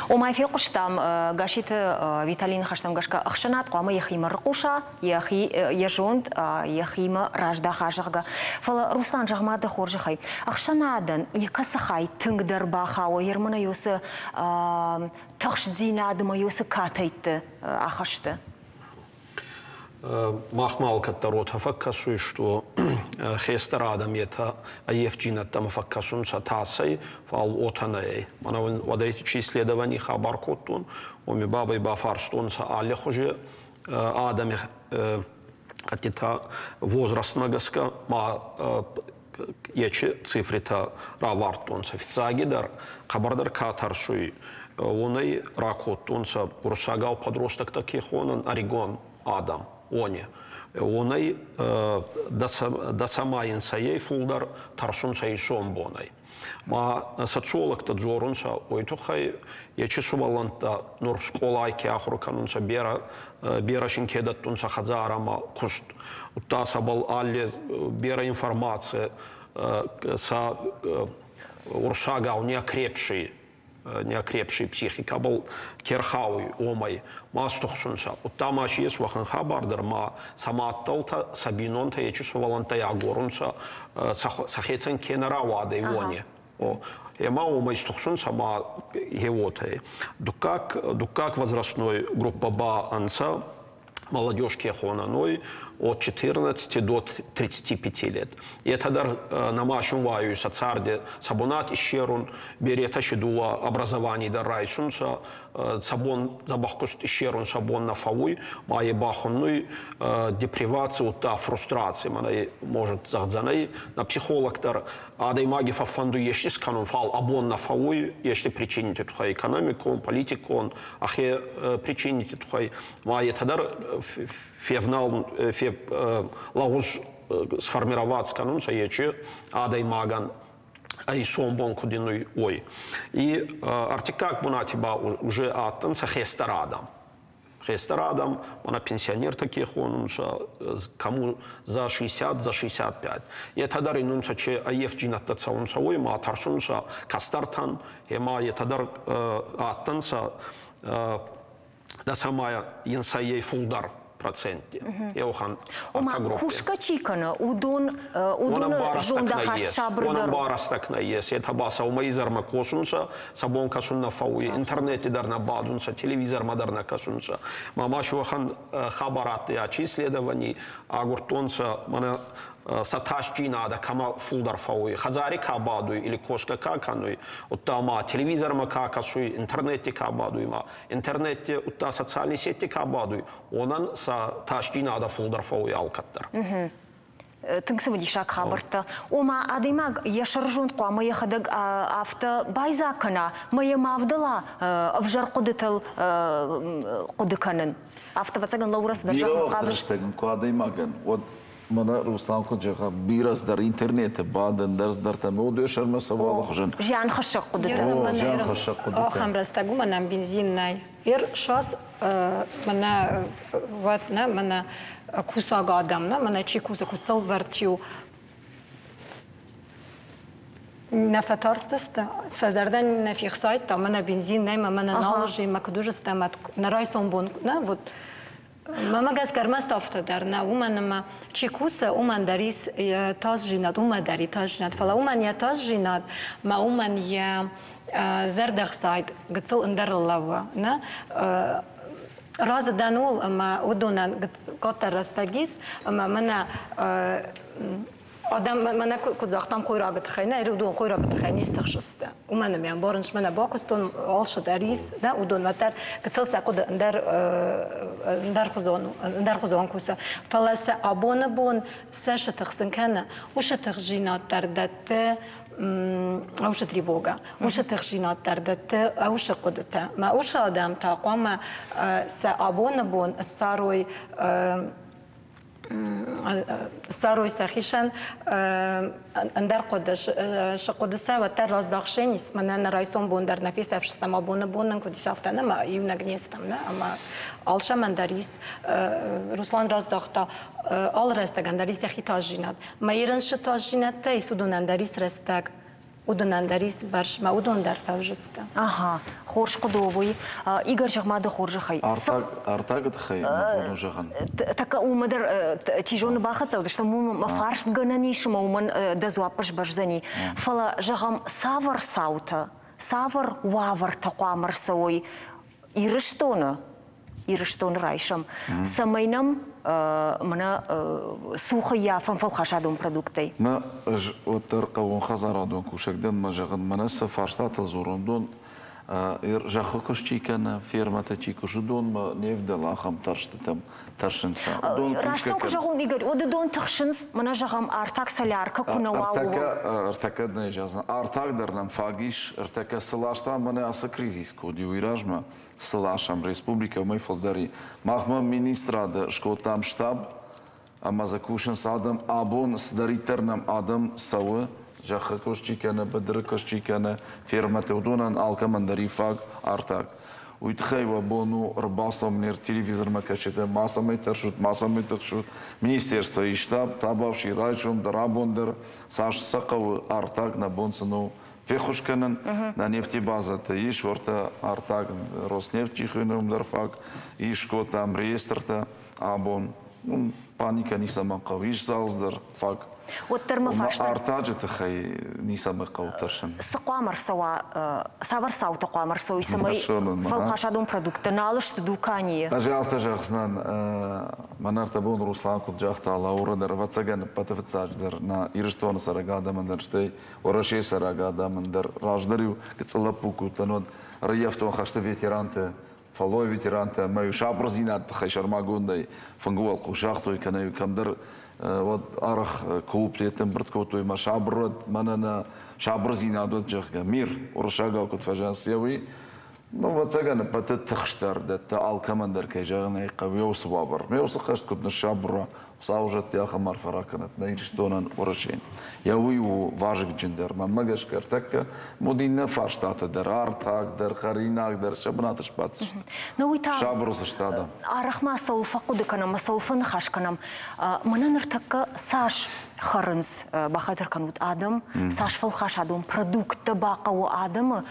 Уымӕй фехъуыстам Гасситы Виталийы ныхӕстӕм гӕсгӕ ӕхсӕнад хъуамӕ йӕхимӕ рыхъуса, йӕхи йӕ зонд йӕхимӕ раздаха, зӕгъгӕ. Фӕлӕ Руслан, зӕгъ-ма дӕ хорзӕхӕй, ӕхсӕнадӕн йӕ кӕцы хай тынгдӕр бахауы Ермана уыцы тыхстдзинадмӕ, уыцы катӕйтты ахӕсты? Махмӕ алкӕддӕр уотӕ фӕккӕсуй, что хестӕр адӕм етӕ ӕййевджийнӕдтӕмӕ фӕккӕсунцӕ тасӕй, фал уотӕ нӕ ӕй. Мӕнӕ уӕдӕй чи исследований хабар кодтон, уоми бабӕй бафарстонцӕ аллихузи адӕми ӕдтитӕ возрастмӕ гӕсгӕ ма ечи цифритӕ равардтонцӕ. Фиццагидӕр, хъӕбӕрдӕр ка тӕрсуй, уонӕй ракодтонцӕ уруссагау подростӕгтӕ ке хонӕн ӕригон адӕм, уони. Уонӕй дӕсӕмӕ инсӕйӕй фулдӕр тӕрсунцӕ исонбонӕй. Ма социологтӕ дзорунцӕ уой туххӕй, ечи сувӕллӕнттӕ нур скъолай ке ахур кӕнунцӕ, берӕ, берӕ син ке дӕттунцӕ хӕдзарӕмӕ куст, удта сӕбӕл алли берӕ информаци сӕ уруссагау неокрепшие. неокрепший психикӕбӕл ке рхауй, уомӕй ма стухсунцӕ. Удта ма си ес уӕхӕн хабар дӕр, ма сӕ мадтӕлтӕ, сӕ бийнонтӕ ечи сувӕллӕнттӕй агорунцӕ, сӕхецӕн ке нӕ рауадӕй, уони. Ӕма уомӕй стухсунцӕ ма гье уотӕ. Дуккаг, дуккаг возрастной группа ба ӕнцӕ молодежь ке хонӕн, уой от 14 до 35 лет. Етӕ дӕр нӕма уайуй сӕ царди сӕ бунат иссерун, беретӕ си дууӕ образований дӕр райсунцӕ, сӕ бон дзӕбӕх куст иссерун сӕ бон нӕ фӕууй, ма е ба хуннуй деприваци, удта фрустраци, мӕнӕ может зӕгъдзӕнӕй, нӕ психолог дӕр адӕймаги фӕффӕндуй ести скӕнун, фал абон нӕ фӕууй ести причинити туххӕй, экономикон, политикон, ӕхе причинити туххӕй. Ма етӕ дӕр февнал, лӕгъуз сформировать кӕнунцӕ ечи адӕймагӕн ӕй сомбон куд инуй, уой. И ӕртиккаг бунати ба уже адтӕнцӕ хестӕр адӕм. Хестӕр адӕм, мӕнӕ пенсионертӕ ке хонунцӕ, кому за 60, за 65. Етӕ дӕр инунцӕ, че ӕййевджийнӕдтӕ цӕунцӕ, уой ма тӕрсунцӕ кӕстӕртӕн, ӕма етӕ дӕр адтӕнцӕ дӕсӕмӕ инсайӕй фулдӕр процентти. Еухан Ома, кусгӕ чи кӕны, уыдон уыдоны зондахаст сабырдӕр. Уонӕн барӕстӕг нӕййес. Етӕ ба сӕумӕ изӕрмӕ косунцӕ, сӕ бон кӕсун нӕ фӕууй, интернети дӕр нӕ бадунцӕ, телевизормӕ дӕр нӕ кӕсунцӕ. Ма ма уӕхӕн хабар адтӕй ачи исследований агурдтонцӕ мӕнӕ сӕ тасджийнадӕ кӕмӕ фулдӕр фӕууй, хӕдзари ка бадуй или косгӕ ка кӕнуй, удта ма телевизормӕ ка кӕсуй, интернети ка бадуй ма интернетти, удта социальный сетти ка бадуй, уонӕн сӕ тасджийнадӕ фулдӕр фӕууй алкӕддӕр. Тынг цымыдисаг хабӕрттӕ. Ома, адӕймаг йӕ сӕрызонд хъуамӕ йӕхӕдӕг афтӕ байдзаг кӕна, ма йӕ ма ӕвдӕла ӕвзӕр хъуыдытыл хъуыды кӕнын. Афтӕ, ӕвӕццӕгӕн, Лаура цыдӕр Бирӕ рӕстӕг ын куы адӕймагӕн, уӕд мӕнӕ Руслан куыд зӕгъа, бирӕ цыдӕр интернеты бадын, дӕр цыдӕртӕ, ме уд сӕрмӕ цӕуы хуызӕн. Зианхӕссӕг хъуыдытӕ. О, зианхӕссӕг хъуыдытӕ. Ахӕм рӕстӕг уымӕн ӕм бензин нӕй. Ер шас мӕнӕ вот нӕ мӕнӕ кусӕг адӕм нӕ мӕнӕ чи кусы, куыстыл вӕрд чи у, нӕ фӕтарстысты, сӕ зӕрдӕ нӕ фехсайдта, мӕнӕ бензин нӕй, мӕ мӕнӕ нал мӕ куыд уызыстӕм, нӕ райсом бон, нӕ вот Мӕмӕ гӕсгӕ ӕрмӕст афтӕ дӕр нӕ, уымӕн ӕмӕ чи кусы, уымӕн дӕр ис тасдзинад, уымӕ дӕр и тасдзинад, фӕлӕ уымӕн йӕ тасдзинад мӕ уымӕн йӕ зӕрдӕхсайд гыццыл ӕндӕрыл лӕууы. Нӕ? Разы дӕн ууыл, ӕмӕ уыдонӕн къаддӕр рӕстӕг ис, ӕмӕ мӕнӕ Адӕм мӕнӕ куыд загътам хойрагы тыххӕй, нӕ уыдон хойрагы тыххӕй не стыхсысты. Уымӕн ӕмӕ ӕмбарынц, мӕнӕ бакуыстон, алцы дӕр ис, нӕ уыдонмӕ дӕр гыццыл сӕ хъуыды ӕндӕр ӕндӕрхуызон ӕндӕрхуызон кусы. Фӕлӕ сӕ абоны бон сӕ сытыхсын кӕны, уыцы тыхджинад дӕр дӕтты уыцы тревогӕ, уыцы тыхджинад дӕр дӕтты уыцы хъуыдытӕ. Мӕ уыцы адӕм та хъуамӕ сӕ абоны бон ссарой ссарой сӕхицӕн ӕндӕр хъуыды, сы хъуыды сӕ уӕддӕр раздахсӕн ис, мӕнӕ нӕ райсом бон дӕр нӕ фесӕфстӕм, абоны бон нын куыд ис, афтӕ нӕ, ӕмӕ иунӕг не стӕм, нӕ, ӕмӕ алцӕмӕн дӕр ис, Руслан раздӕхта, алы рӕстӕгӕн дӕр ис йӕхи тасдзинад. Мӕ ирын цы тасдзинӕдтӕ ис, уыдонӕн дӕр ис рӕстӕг. Уыдонӕн дӕр ис бӕрз, мӕ уыдон дӕр фӕвзысты. Ага, хорз хъуыды у уый. Игорь, зӕгъ-ма ды хорзӕхӕй. Артаг, артагы тыххӕй мӕ бон у зӕгъын. Тӕккӕ уымӕ дӕр, чи зоны, бахӕццӕ уыдзыстӕм, уымӕ мӕ фарст гӕнӕн ис, ӕмӕ уымӕн дӕ дзуапп сбӕздзӕни. Фӕлӕ, зӕгъӕм, цавӕр цаутӕ, цавӕр уавӕртӕ хъуамӕ рцӕуой Ирыстоны, Ирыстоны райсӕм, цӕмӕй нӕм мӕнӕ цух ӕййафӕм фӕлхасадон продукттӕй? Нӕ, ӕз уӕддӕр хъӕууонхӕдзарадон кусӕг дӕн, мӕ зӕгъын, мӕнӕ цы фарстатыл дзурон, уыдон зӕххы куыст чи кӕны, фермӕтӕ чи кусы, уыдонмӕ не вдӕлы ахӕм тӕрстытӕм тӕрсынц. Раст дын куы зӕгъон, Игорь, уӕд уыдон тыхсынц, мӕнӕ зӕгъӕм, артаг соляркӕ куы нӕ уа, ууыл. Ӕртӕккӕ нӕ зӕгъдзӕн, артаг дӕр нӕм фаг ис, ӕртӕккӕ цы ластам, мӕнӕ ацы кризис куы уыди, уый размӕ цы ласӕм республикӕ, уымӕй фылдӕр и. Махмӕ министрады скодтам штаб, ӕмӕ дзы кусынц адӕм. Абон цыдӕриддӕр нӕм адӕм цӕуы, зӕххы куыст чи кӕны, быдыры куыст чи кӕны, фермӕты, уыдонӕн алкӕмӕн дӕр и фаг артаг. Уый тыххӕй уӕ бон у ӕрбацӕуын не телевизормӕ кӕсджытӕ, мацӕмӕй тӕрсут, мацӕмӕй тыхсут. Министерство ис штаб, табуафси райсом дӕр, абон дӕр, цас сӕ хъӕуы артаг, нӕ бон сын у. феххуыс кӕнын. Нӕ нефтебазӕты ис уӕртӕ артаг Роснефть чи хуыйны, уым дӕр фаг ис кодтам реестртӕ абон. Уым паникӕ ницӕмӕн хъӕуы, ис залз дӕр фаг. Уӕддӕр мӕ фарста. Артаджы тыххӕй ницӕмӕ хъӕуы тӕрсын. Цы хъуамӕ ӕрцӕуа, цавӕр цаутӕ хъуамӕ ӕрцӕуой, цӕмӕй фӕлхасадон продукттӕ нал сты дуканийы? Ӕз афтӕ зӕгъдзынӕн, мӕнӕ ӕртӕбон Руслан куыд загъта, Лаура дӕр, ӕвӕццӕгӕн, ӕппӕты фыццаджыдӕр нӕ Ирыстоны цӕрӕг адӕмӕн дӕр, стӕй Уӕрӕсейы цӕрӕг адӕмӕн дӕр раздӕр-иу гыццыл лӕппу куы уыдтӕн, уӕд ӕрыййӕфтон хӕсты ветеранты, фӕллойы ветерантӕ ӕмӕ-иу сабырдзинады тыххӕй сӕрмагондӕй фынгы уӕлхъус загътой, кӕнӕ-иу кӕмдӕр уӕд арӕх клубты ӕмбырд кодтой мӕ сабыр уӕд, мӕнӕ нӕ сабырдзинад уӕд, зӕгъгӕ, мир уырыссагау куыд фӕзӕгъынц, йӕ уый, ну, ӕвӕццӕгӕн, ӕппӕты тыхстдӕр дӕтты алкӕмӕн дӕр, кӕй зӕгъын ӕй хъӕуы, уыцы уавӕр. Ме уыцы хӕст куыд ныссабыр уа, Хуыцауы зӕдтӕ ахӕм арфӕ ракӕнӕт нӕ Ирыстонӕн, Уӕрӕсейӕн. Йӕ уый у вазыгджындӕр, мӕнмӕ гӕсгӕ, ӕртӕккӕ уыд иннӕ фарстатӕ дӕр, артаг дӕр, хӕринаг дӕр сӕ бынаты сбаддзысты. Но уый та Сабыр уыдзысты адӕм. Арӕх ма цӕуыл фӕхъуыды кӕнӕм ӕмӕ цӕуыл фӕныхас кӕнӕм, мӕнӕ ныртӕккӕ цас хӕрынц, бахатыр кӕнут, адӕм, цас фӕлхасадон продукттӕ бахъӕуы адӕмы,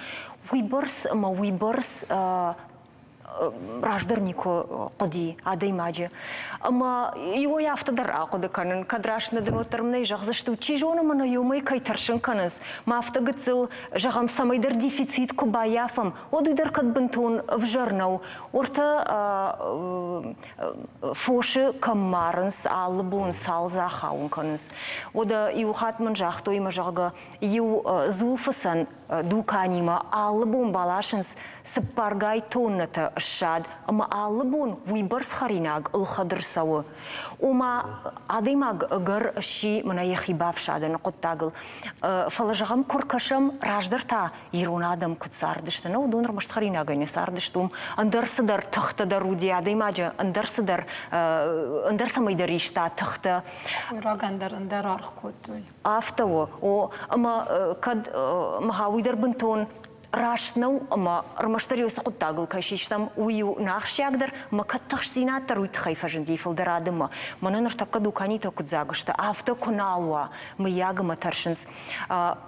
уыйбӕрц ӕмӕ уыйбӕрц раздӕр никуы хъуыди адӕймаджы. Ӕмӕ иуӕй афтӕ дӕр ахъуыды кӕнын, кӕд раст нӕ дӕн, уӕддӕр мын ӕй зӕгъдзыстут, чи зоны мын ӕй уымӕй кӕй тӕрсын кӕнынц, мӕ афтӕ гыццыл, зӕгъӕм, цӕмӕйдӕр дефицит куы баййафӕм, уӕд уый дӕр кӕд бынтон ӕвзӕр нӕу. Уӕртӕ фосы кӕм марынц, алы бон цал дзы ахауын кӕнынц. Уӕдӕ иу хатт мын загътой, ӕмӕ зӕгъгӕ, иу дзулфыцӕн дуканимӕ алы бон баласынц цыппӕргай тоннӕтӕ ссад ӕмӕ алы бон уыйбӕрц хӕринаг ӕлхӕд ӕрцӕуы. Ома адӕймаг ӕгӕр сси мӕнӕ йӕхи бафсадыны хъуыддагыл. Фӕлӕ зӕгъӕм, куы ркӕсӕм, раздӕр та ирон адӕм куыд цардысты, нӕ уыдон ӕрмӕст хӕринагӕй нӕ цардысты, уым ӕндӕр цыдӕр тыхтӕ дӕр уыди адӕймаджы, ӕндӕр цыдӕр, ӕндӕр цӕмӕйдӕр иста тыхтӕ. Рагӕн дӕр ӕндӕр аргъ кодтой. Афтӕ у, о, ӕмӕ кӕд мӕ уый дӕр бынтон раст нӕу ӕмӕ ӕрмӕстдӕр уыцы хъуыддагыл кӕй систӕм, уый у нӕ ахсджиагдӕр ӕмӕ кӕд тыхстдзинад дӕр уый тыххӕй фӕзынди фылдӕр адӕммӕ. Мӕнӕ ныртӕккӕ дуканитӕ куыд дзаг сты, афтӕ куы нал уа, мыййаг ӕмӕ тӕрсынц.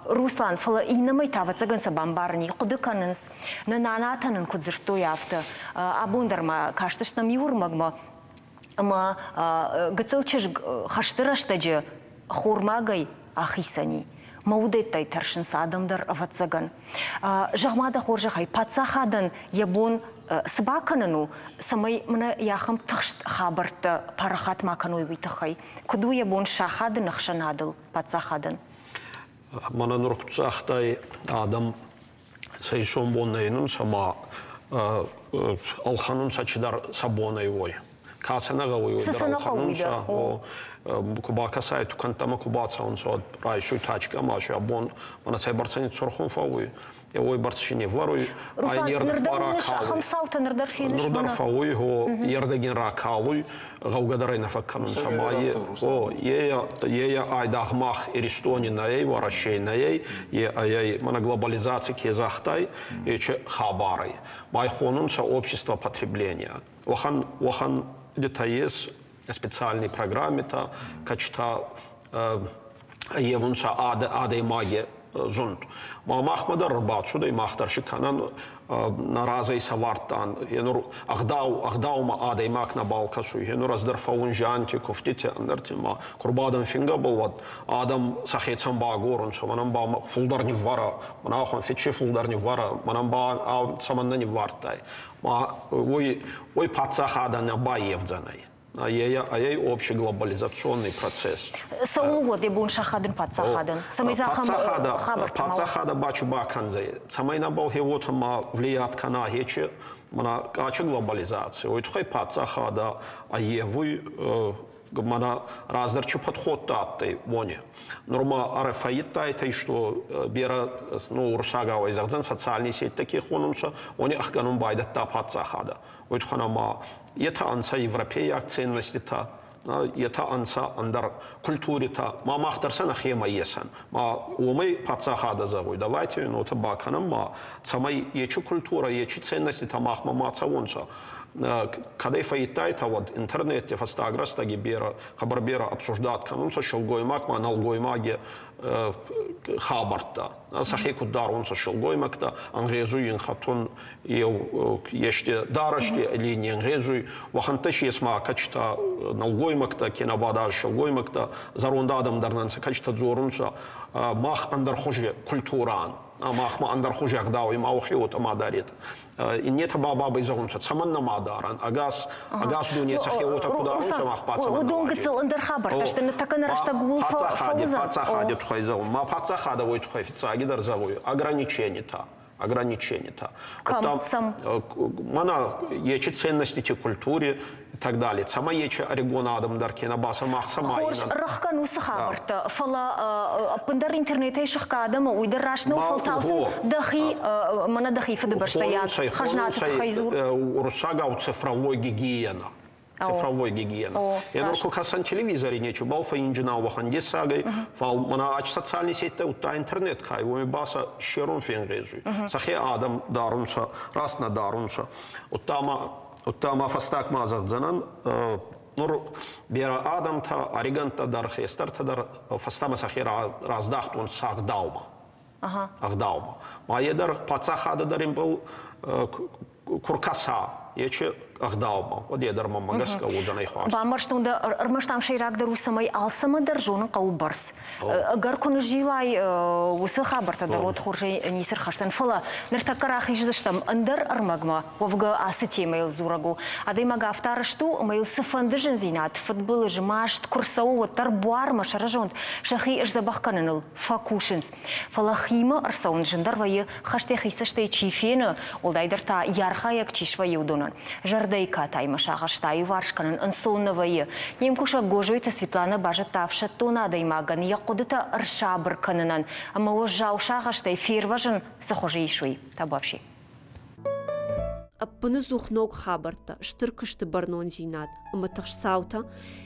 Руслан, фӕлӕ иннӕмӕй та, ӕвӕццӕгӕн сӕ бамбарын и, хъуыды кӕнынц, нӕ нанатӕ нын куыд дзырдтой, афтӕ. Абон дӕр ма кастыстӕм иу ӕрмӕгмӕ, ӕмӕ гыццыл чызг хӕсты рӕстӕджы хормагӕй ахицӕни. Мӕ уыдӕттӕй тӕрсынц адӕм дӕр, ӕвӕццӕгӕн. Зӕгъ-ма дӕ хорзӕхӕй, паддзахадӕн йӕ бон цы бакӕнын у, цӕмӕй мӕнӕ ахӕм тыхст хабӕрттӕ парахат ма кӕной, уый тыххӕй? Куыд у йӕ бон сахадын ӕхсӕнадыл паддзахадӕн? Мӕнӕ нур куд загътай, адӕм сӕ исонбон нӕ инунцӕ ма ӕлхӕнунцӕ чидӕр сӕ бонӕй уой. Ка сӕ нӕ гъӕуй, уой дӕр ӕлхӕнунцӕ. Ку бакӕсай, тукӕнттӕмӕ ку бацӕунцӕ, уӕд райсуй тачкӕ ма си абон мӕнӕ цӕйбӕрцӕ ниццорхун фӕууй, уой бӕрц си не вӕруй. Руслан, ныр дӕр уыныс ахӕм цаутӕ, ныр дӕр феныс? Нур дӕр фӕууй, ердӕгин ракалуй, гъӕугӕ дӕр ӕй нӕ фӕккӕнунцӕ ма е, о, е айдагъ мах Иристони нӕй, Уӕрӕсей нӕй, е ӕй мӕнӕ глобализаци ке загътай, ечи хабар ӕй. Ма хонунцӕ общество потребления. Уӕхӕн, уӕхӕн где-то есть специальные программы-то, качта ӕййевунцӕ адӕймаги зунд. Ма махмӕ дӕр ӕрбацудӕй, мах дӕр си кӕнӕн нӕ разӕй сӕвардтан. Енур ӕгъдау, ӕгъдаумӕ адӕймаг нӕбал кӕсуй. Енур ӕз дӕр фӕуун зианти, куфтити, ӕндӕрти ма курбадӕн фингӕбӕл уӕд адӕм сӕхецӕн баагорунцӕ, мӕнӕн ба фулдӕр ниввӕрӕ, мӕнӕ ахуӕн фиччи фулдӕр ниввӕрӕ, мӕнӕн ба цӕмӕннӕ ниввардтай. Ма уой, уой паддзахадӕ нӕ баййевдзӕнӕй. Ай общий глобализационный процесс. Цӕуыл уӕд йӕ бон сахадын паддзахадӕн? Цӕмӕй ахӕм хабӕрттӕ Паддзахадӕ бачу бакӕндзӕй, цӕмӕй нӕбал хеуотӕ ма влият кӕна хечи мӕнӕ къачы глобализаци, уой туххӕй паддзахадӕ ӕййевуй мӕнӕ раздӕр чи подходтӕ адтӕй, уони. Нур ма ӕрфӕййидтайтӕ, что берӕ ну, уруссагау зӕгъдзӕн социальные сеттӕ ке хонунцӕ, уони ӕхгӕнун байдӕдта паддзахадӕ. Уой туххӕн ӕма етӕ ӕнцӕ европейаг ценноститӕ, етӕ ӕнцӕ ӕндӕр культуритӕ, ма мах дӕр сӕ нӕхемӕ есӕн. Ма уомӕй паддзахадӕ зӕгъуй, давайте уотӕ бакӕнӕм ма, цӕмӕй ечи культурӕ, ечи ценноститӕ махмӕ ма цӕуонцӕ. Кӕдӕй фӕййидтайтӕ, уӕд интернетти фӕстаг рӕстӕги берӕ, хъӕбӕр берӕ обсуждат кӕнунцӕ силгоймаг ма нӕлгоймаги. хабӕрттӕ. Сӕхе куд дарунцӕ силгоймӕгтӕ, ӕнгъезуй ин хӕтун еу есте дарӕсти ӕли не нгъезуй, уӕхӕнттӕ си ес ма кӕчтӕ нӕлгоймӕгтӕ, кенӕ ба даже силгоймӕгтӕ, зӕронд адӕм дӕр нӕ нцӕ, кӕчтӕ дзорунцӕ, мах ӕндӕрхузи культурӕ ан, махмӕ ӕндӕрхузи ӕгъдауи ма уӕхе уотӕ ма даретӕ. Иннетӕ ба бабӕй зӕгъунцӕ, цӕмӕннӕ ма дарӕн, ӕгас ӕгас дуне сӕхе уотӕ ку дарунцӕ, мах ба цӕмӕннӕ Уыдон гыццыл ӕндӕр хабӕрттӕ сты, ныртӕккӕ нӕ рӕстӕг ууыл фӕуыдзӕн. Паддзахади туххӕй зӕгъун. Ма паддзахадӕ уой туххӕй фиццагидӕр зӕгъуй ограниченитӕ ограниченитӕ. Кӕм, цӕм? Мӕнӕ ечи ценностити культуре и так далее. Цӕмӕй ечи ӕригон адӕм дӕр кенӕ ба сӕ мах цӕмӕй Хорз, рыхгӕн уыцы хабӕрттӕ, фӕлӕ ӕппындӕр интернетӕй сыхгӕ адӕмы уый дӕр раст нӕу, фӕлтау сын дӕхи, мӕнӕ дӕхи фыдыбӕстӕйаг хӕзнаты тыххӕй дзур. Уруссагау цифровой гигиена. Цифровой гигиена. Я нур ку кӕсӕн телевизори нечубал фӕйинджинау уӕхӕн дессагӕй, фал мӕнӕ ач социальный сетьтӕ удта интернет кай, уоми ба сӕ щерун фенгъезуй. Сӕхе адӕм дарунцӕ, раст нӕ дарунцӕ. Удта ма Удта ма фӕстагмӕ зӕгъдзӕнӕн, нур берӕ адӕмтӕ, ӕригӕнттӕ дӕр, хестӕртӕ дӕр фӕстӕмӕ сӕхе раздахтонцӕ ӕгъдаумӕ. Ӕгъдаумӕ. Ма е дӕр паддзахадӕ дӕр имбал ку ркӕса ечи ӕгъдаумӕ, уӕд е дӕр мӕнмӕ гӕсгӕ уодзӕнӕй хуарз. Бамбӕрстон дӕ, ӕрмӕст ам сӕйрагдӕр у, цӕмӕй алцӕмӕ дӕр зонын хъӕуы бӕрц. Ӕгӕр куы ныззилай, уыцы хабӕрттӕ дӕр уӕд хорзӕй ницы рхӕсдзӕн. Фӕлӕ ныртӕккӕ рахиздзыстӕм ӕндӕр ӕрмӕгмӕ, уӕвгӕ ацы темӕйыл дзурӕг у. Адӕймаг афтӕ арӕзт у, ӕмӕ йыл цыфӕнды зындзинад, фыдбылыз, маст куы рцӕуы, уӕддӕр буармӕ сӕрызонд сӕхи сдзӕбӕх кӕныныл фӕкусынц. Фӕлӕ химӕ ӕрцӕуын зындӕр вӕййы, хӕст йӕхи цӕстӕй чи фены, уӕлдайдӕр та йӕ архайӕг чи свӕййы, уыдонӕн. Зӕрдӕйы катаймӕ сагъӕстӕ аиуварс кӕнын ӕнцон нӕ вӕййы. Не мкусӕг Гозойты Светланӕ базыдта ӕфсӕддон адӕймагӕн йӕ хъуыдытӕ ӕрсабыр кӕнынӕн ӕмӕ уӕззау сагъӕстӕй фервӕзын цы хуызы ис, уый. Табуафси. Ӕппыныдзух ног хабӕрттӕ, стыр куысты бӕрнондзинад ӕмӕ тыхст цаутӕ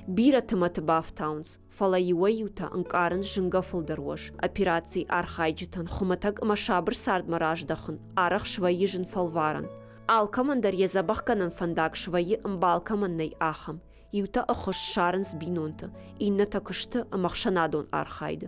бирӕты мӕты бафтауынц. Фӕлӕ иуӕй-иутӕ ӕнкъарынц зынгӕ фылдӕр уӕз. Операцийы архайджытӕн хуымӕтӕг ӕмӕ сабыр цардмӕ раздӕхын арӕх свӕййы зын фӕлварӕн. Алкӕмӕн дӕр йӕ дзӕбӕхгӕнӕн фӕндаг свӕййы ӕмбал кӕмӕн нӕй, ахӕм. Иутӕ ӕххуыс ссарынц бинонты, иннӕтӕ куысты ӕмӕ ӕхсӕнадон архайды.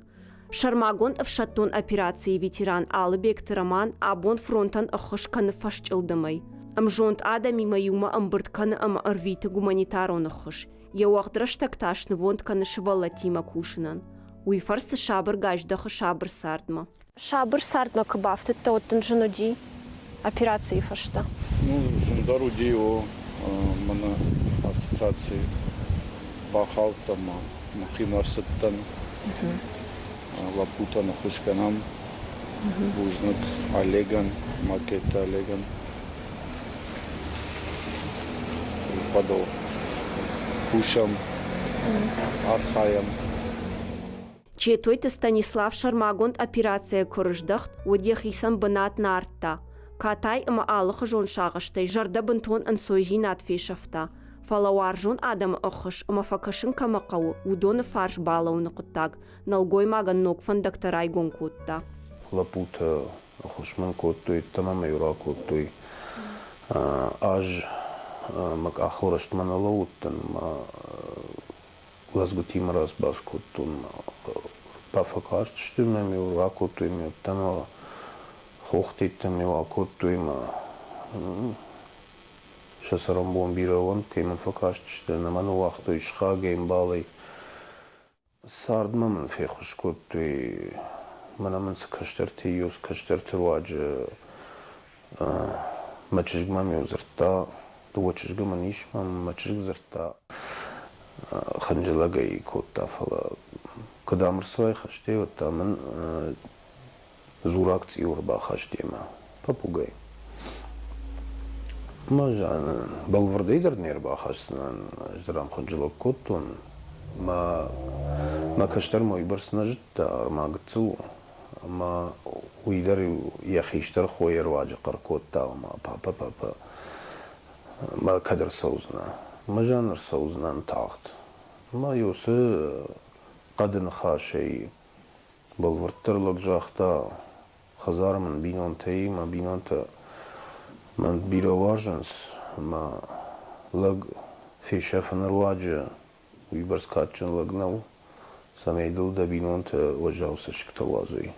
Сӕрмагонд ӕфсӕддон операцийы ветеран Алыбегты Роман абон фронтӕн ӕххуыс кӕны фӕсчъылдымӕй. Ӕмзонд адӕмимӕ иумӕ ӕмбырд кӕны ӕмӕ ӕрвиты гуманитарон ӕххуыс. Йӕ уӕгъд рӕстӕг та снывонд кӕны сывӕллӕттимӕ кусынӕн. Уый фӕрцы сабыргай здӕхы сабыр цардмӕ. Сабыр цардмӕ куы бафтыдтӕ, уӕд дын зын уыди операцийы фӕстӕ? Ну, зындӕр уыди, о, мӕнӕ ассоциацийы бахаудтӕн ма, мӕхимӕ ӕрцыдтӕн. Лӕппутӕн ӕххуыс кӕнӕм. Бузныг Олегӕн, Макетты Олегӕн. Фӕдыл кусӕм, архайӕм. Четойты Станислав сӕрмагонд операцийӕ куы рыздӕхт, уӕд йӕхицӕн бынат нӕ ардта. Катай ӕмӕ алыхуызон сагъӕстӕй зӕрдӕ бынтон ӕнцойдзинад фесӕфта. Фӕлӕ уарзон адӕмы ӕххуыс ӕмӕ фӕкӕсын кӕмӕ хъӕуы, уыдоны фарс балӕууыны хъуыддаг нӕлгоймагӕн ног фӕндӕгтӕ райгом кодта. Лӕппутӕ ӕххуыс мын кодтой, ӕддӕмӕ мӕ-иу ракодтой. Ӕз мӕ къахыл рӕстмӕ нӕ лӕууыдтӕн, мӕ лӕдзгуытимӕ разбас кодтон. Фӕкастысты мӕм-иу, ракодтой мӕ ӕддӕмӕ, хохтеттӕм-иу акодтой мӕ сӕ цӕрӕнбон бирӕ уӕнт, кӕй мӕм фӕкастысты, нӕ мӕ ныууагътой сыхагӕй, ӕмбалӕй. Цардмӕ мын феххуыс кодтой, мӕнӕ мын цы кӕстӕртӕ ис, кӕстӕрты руаджы мӕ чызг мӕм-иу дзырдта, дыууӕ чызгы мын ис, мӕ чызг дзырдта, хынджылӕг ӕй кодта, фӕлӕ куыд ӕмырцуайы хӕстӕй, уӕд та мын дзураг цъиу ӕрбахаст йемӕ, попугай. Мӕ бӕлвырдӕй дӕр не рбахӕсдзынӕн, ӕз дӕр ӕм хынджылӕг кодтон. Мӕ, мӕ кӕстӕр мӕ уыйбӕрц нӕ зыдта, ӕрмӕ гыццыл у. Ӕмӕ уый дӕр йӕ хистӕр хойы руаджы хъӕр кодта, ома папӕ, папӕ, мӕ кӕд ӕрцӕудзынӕ? Мӕ зиан ӕрцӕудзынӕн тагъд. Ӕмӕ уыцы хъӕды ныхасӕй Бӕлвырддӕр лӕг загъта, хӕдзары мын бинонтӕ и, мӕ бинонтӕ мӕн бирӕ уарзынц, ӕмӕ лӕг фесӕфыны руаджы уыйбӕрц кадджын лӕг нӕу. цӕмӕй дыл дӕ бинонтӕ уӕззау цӕссыгтӕ уадзой.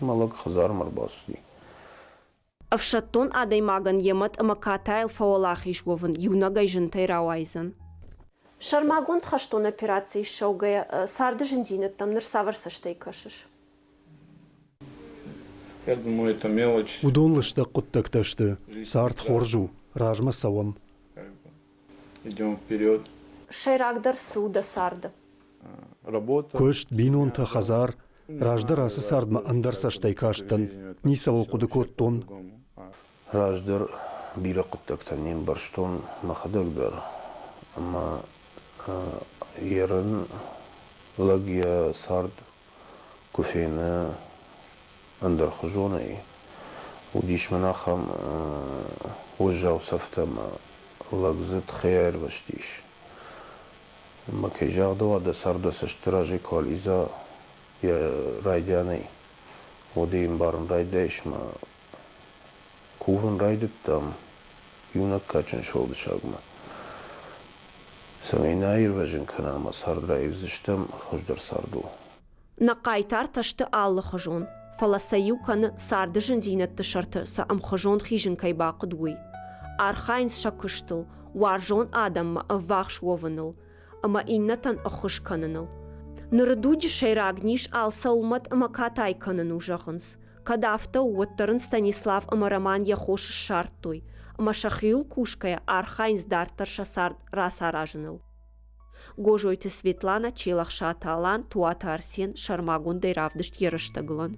Мӕ лӕг хӕдзармӕ ӕрбацыди. Ӕфсӕддон адӕймагӕн йӕ мӕт ӕмӕ катайыл фӕуӕлахиз уӕвын иунӕгӕй зынтӕй рауайдзӕн. Сӕрмагонд хӕстон операцийы ссӕугӕйӕ царды зындзинӕдтӕм ныр цавӕр цӕстӕй кӕсыс? Я думаю, это мелочь. Уыдон лыстӕг хъуыддӕгтӕ сты. Цард хорз у, размӕ цӕуӕм. Идем вперед. Сӕйрагдӕр цы у дӕ царды? Работа. Куыст, бинонтӕ, хӕдзар. Раздӕр ацы цардмӕ ӕндӕр цӕстӕй кастӕн, ницӕуыл хъуыды кодтон. Раздӕр бирӕ хъуыддӕгтӕ не мбӕрстон мӕхӕдӕг дӕр, ӕмӕ ерын лӕг йӕ цард куы фены ӕндӕрхуызонӕй, уыдис мын ахӕм уӕззау цӕфтӕ ӕмӕ лӕг дзы тыхӕй аирвӕзтис. Ӕмӕ кӕй загъдӕуа, дӕ цард дӕ цӕсты разӕй куы алидза йӕ райдианӕй, уӕд ӕй ӕмбарын райдайыс мӕ кувын райдыдтам иунӕг кадджын сфӕлдисӕгмӕ, цӕмӕй нӕ аирвӕзын кӕна ӕмӕ цард раивдзыстӕм хуыздӕр цардыл. Нӕ хъайтартӕ сты алыхуызон, фӕлӕ сӕ иу кӕны царды зындзинӕдты сӕрты сӕ ӕмхуызон хизын кӕй бахъуыд, уый. Архайынц сӕ куыстыл, уарзон адӕммӕ ӕввахс уӕвыныл ӕмӕ иннӕтӕн ӕххуыс кӕныныл. Ныры дуджы сӕйраг низ алцӕуыл мӕт ӕмӕ катай кӕнын у, зӕгъынц. Кӕд афтӕ у, уӕддӕр ын Станислав ӕмӕ Роман йӕ хос ссардтой ӕмӕ сӕхиуыл кусгӕйӕ архайынц дарддӕр сӕ цард рацаразыныл. Гозойты Светлана, Челӕхсаты Алан, Туаты Арсен сӕрмагондӕй равдыст йӕ рӕстӕгылӕн.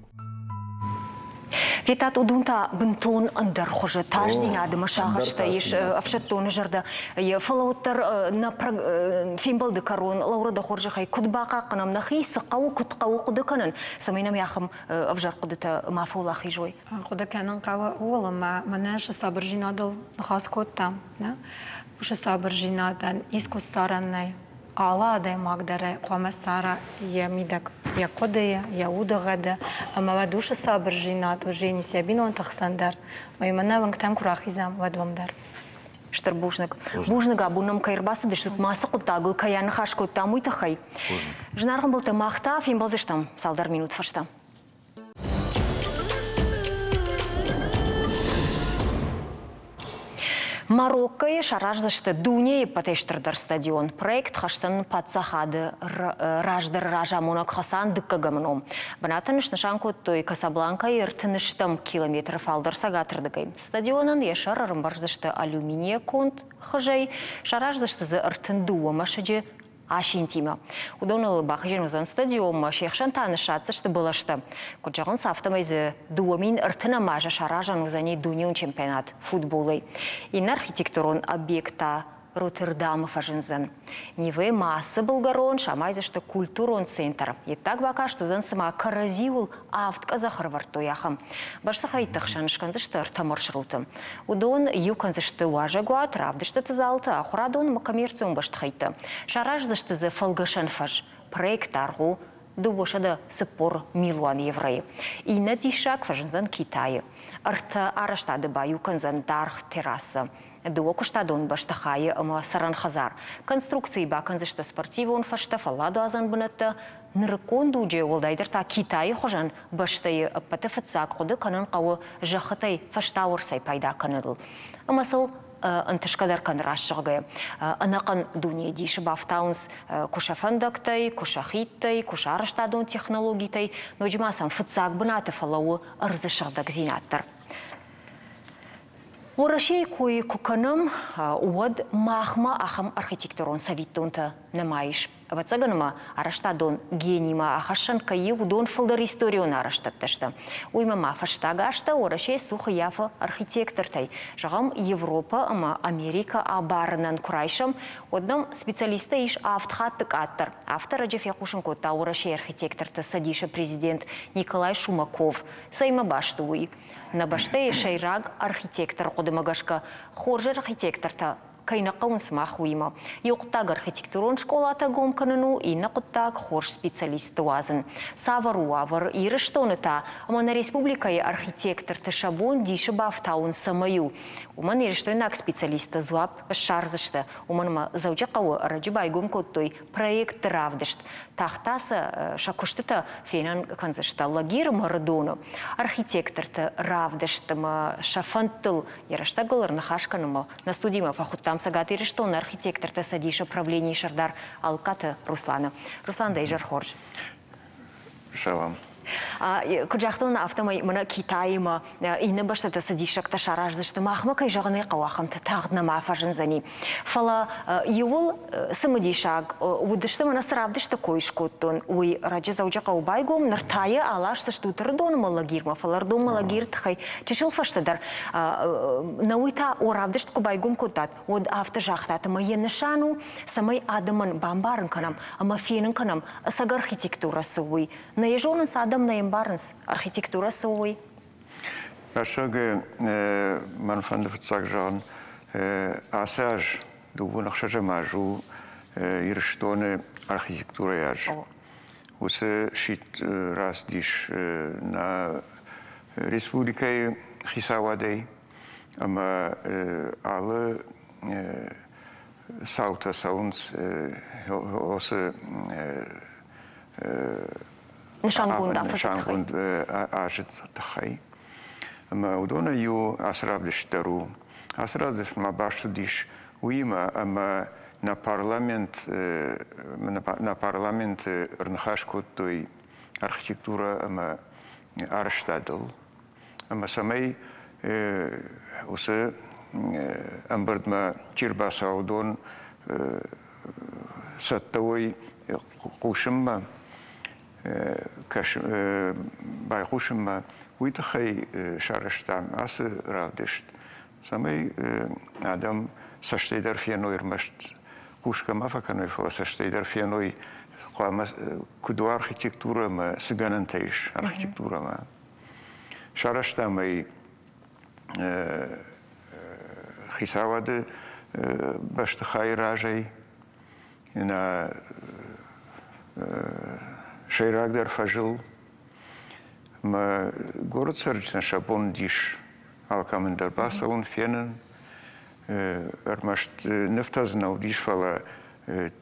Федтат, уыдон та бынтон ӕндӕр хуызы тасдзинады мӕ сагъӕстӕ ис ӕфсӕддоны зӕрдӕ. Фӕлӕ уӕддӕр нӕ фембӕлды кӕрон Лаура дӕ хорзӕхӕй куыд бахъахъхъӕнӕм нӕхи, цы хъӕуы, куыд хъӕуы хъуыды кӕнын, цӕмӕй нӕм ахӕм ӕвзӕр хъуыдытӕ ма фӕуӕлахиз уой? Хъуыды кӕнын хъӕуы ууыл, ӕмӕ мӕнӕ цы сабырдзинадыл ныхас кодтам, нӕ? Уыцы сабырдзинадӕн искуы ссарӕн нӕй. Алы адӕймаг дӕр ӕй хъуамӕ ссара йӕ мидӕг, йӕ хъуыдыйы, йӕ удыгъӕды. Ӕмӕ уӕд уыцы сабырдзинад уыдзӕнис йӕ бинонты хсӕн дӕр. Ӕмӕ мӕнӕ уынгтӕм куы рахизӕм, уӕд уым дӕр. Стыр бузныг. Бузныг, абон нӕм кӕй ӕрбацыдыстут, ма цы хъуыддагыл кӕй аныхас кодтам, уый тыххӕй. Зынаргъ ӕмбӕлттӕ, мах та фембӕлдзыстӕм цалдӕр минут фӕстӕ. Мароккойы сараздзысты дунейы ӕппӕтӕй стырдӕр стадион. Проект хӕсдзӕн паддзахады раздӕры разамонӕг Хасан Дыккӕгӕмы ном. Бынатӕн снысан кодтой Касабланкӕйы 30 километры фалдӕр цӕгатырдыгӕй. Стадионӕн йӕ сӕр ӕрӕмбӕрздзысты алюминийӕ конд хызӕй, сараздзысты дзы 32 мӕсыджы асинтимӕ. Уыдоныл бахизӕн уыдзӕн стадионмӕ, се хсӕн та ныссадздзысты бӕлӕстӕ. Куыд зӕгъынц, афтӕмӕй дзы 2030 азы саразӕн уыдзӕни дунеон чемпионат футболӕй. Иннӕ архитектурон объект та Роттердамы фӕзындзӕн. Нивӕ ма ацы былгӕрон самайдзысты культурон центр. Йеддаг бакаст уыдзӕн цыма кӕрӕдзиуыл авд къӕдзӕх ӕрывӕрдтой, ахӕм. Бӕстыхӕйтты хсӕн скӕндзысты ӕртӕ маршруты. Уыдон иу кӕндзысты уазӕгуат, равдыстыты залты, ахуырадон ӕмӕ коммерцион бӕстыхӕйттӕ. Сараздзысты дзы фӕлгӕсӕн фӕз. Проект аргъ у 240 милуан евройы. Иннӕ диссаг фӕзындзӕн Китайы. Ӕртӕ арӕзтады баиу кӕндзӕн даргъ террасӕ. Дыууӕ куыстадон бӕстыхайы ӕмӕ цӕрӕн хӕдзар. Конструкцийы бакӕндзысты спортивон фӕзтӕ, фӕлладуадзӕн бынӕттӕ. Нырыккон дуджы, уӕлдайдӕр та Китайы хуызӕн бӕстӕйы ӕппӕты фыццаг хъуыды кӕнын хъӕуы зӕххытӕй фӕстауӕрцӕй пайда кӕныныл. Ӕмӕ сыл ӕнтысгӕ дӕр кӕны рӕсугъдӕй. Ӕнӕхъӕн дунейы дисы бафтауынц куы сӕ фӕндӕгтӕй, куы сӕ хидтӕй, куы сӕ арӕзтадон технологитӕй, ноджы ма сӕм фыццаг бынаты фӕлӕууы ӕрдзы сыгъдӕгдзинад дӕр. Уӕрӕсейы кой куы кӕнӕм, уӕд махмӕ ахӕм архитектурон цӕвиттонтӕ нӕма ис. Ӕвӕццӕгӕн ма арӕзтадон генимӕ ахӕссӕн кӕй и, уыдон фылдӕр историон арӕзтӕдтӕ сты. Уыимӕ ма фӕстаг азтӕ Уӕрӕсе цух ӕййафы архитектортӕй. Зӕгъӕм, Европӕ ӕмӕ Америкӕ абарынӕн куы райсӕм, уӕд нӕм специалисттӕ ис авд хатты къаддӕр. Афтӕ ӕрӕджы фехъусын кодта Уӕрӕсейы архитекторты цӕдисы президент Николай Шумаков. Цӕимӕ баст у уый? Нӕ бӕстӕйы сӕйраг архитекторы хъуыдымӕ гӕсгӕ, хорз архитектортӕ. кӕй нӕ хъӕуынц мах уыимӕ. Иу хъуыддаг архитектурон скъолатӕ гом кӕнын у, иннӕ хъуыддаг хорз специалистты уадзын. Цавӕр у уавӕр Ирыстоны та ӕмӕ нӕ республикӕйы архитекторты сӕ бон дисы бафтауын цӕмӕй у? Уымӕн ирыстойнаг специалисттӕ дзуапп ссардзысты. Уымӕн ӕмӕ Дзӕуджыхъӕуы ӕрӕджы байгом кодтой проектты равдыст. Тагъд та сӕ сӕ куыстытӕ фенӕн кӕндзысты Лагеры Мӕрдоны. Архитекторты равдыст ӕмӕ сӕ фӕндтыл йӕ рӕстӕгыл ӕрныхас кӕнынмӕ нӕ студимӕ фӕхуыдтам Цӕгат Ирыстоны архитекторты цӕдисы правленийы сӕрдар Алыккаты Русланы. Руслан, дӕ изӕр хорз. Салам. Куыд загътон, афтӕмӕй мӕнӕ Китаимӕ иннӕ бӕстӕтӕ цы диссӕгтӕ сараздзысты, махмӕ кӕй зӕгъын ӕй хъӕуы, ахӕмтӕ тагъд нӕма фӕзындзӕни. Фӕлӕ иууыл цымыдисаг уыдысты, мӕнӕ цы равдысты кой скодтон, уый раджы Дзӕуджыхъӕуы байгом, ныр та йӕ аласдзыстут Ӕрыдонмӕ лагермӕ, фӕлӕ Ӕрыдонмӕ лагеры тыххӕй чысыл фӕстӕдӕр нӕ уый та о равдыст куы байгом кодтат, уӕд афтӕ загътат, ӕмӕ йӕ нысан у, цӕмӕй адӕмӕн бамбарын кӕнӕм ӕмӕ фенын кӕнӕм, ӕцӕг архитектурӕ цы у, уый. Нӕ йӕ зонынц адӕм, нӕ йӕ ӕмбарынц, архитектурӕ цы у, уый. Рӕсӕг мӕн фӕнды фыццаг зӕгъын, ацы аз, дыууын ӕхсӕзӕм аз у Ирыстоны архитектурӕйы аз. Уыцы сидт рацыдис нӕ республикӕйы хицауадӕй ӕмӕ алы цаутӕ цӕуынц уыцы нысангонд нысангонд азы тыххӕй. Ӕмӕ уыдонӕй иу ацы равдыст дӕр у. Ацы равдыст ма баст уыдис уыимӕ, ӕмӕ нӕ парламент, нӕ парламенты ӕрныхас кодтой архитектурӕ ӕмӕ арӕзтадыл. Ӕмӕ цӕмӕй уыцы ӕмбырдмӕ чи рбацӕуа, уыдон цӕттӕ уой хъусынмӕ, байхъусынмӕ, уый тыххӕй сарӕзтам ацы равдыст, цӕмӕй адӕм цӕстӕй дӕр феной ӕрмӕст хъусгӕ ма фӕкӕной, фӕлӕ цӕстӕй дӕр феной, хъуамӕ куыд уа архитектурӕ ӕмӕ цы гӕнӕнтӕ ис архитектурӕмӕ. Сарӕзтам ӕй хицауады бӕстыхайы разӕй нӕ сӕйрагдӕр фӕзыл. Мӕ город цӕрджытӕн сӕ бон уыдис алкӕмӕн дӕр бацӕуын, фенын. Ӕрмӕст нывтӕ дзы нӕ уыдис, фӕлӕ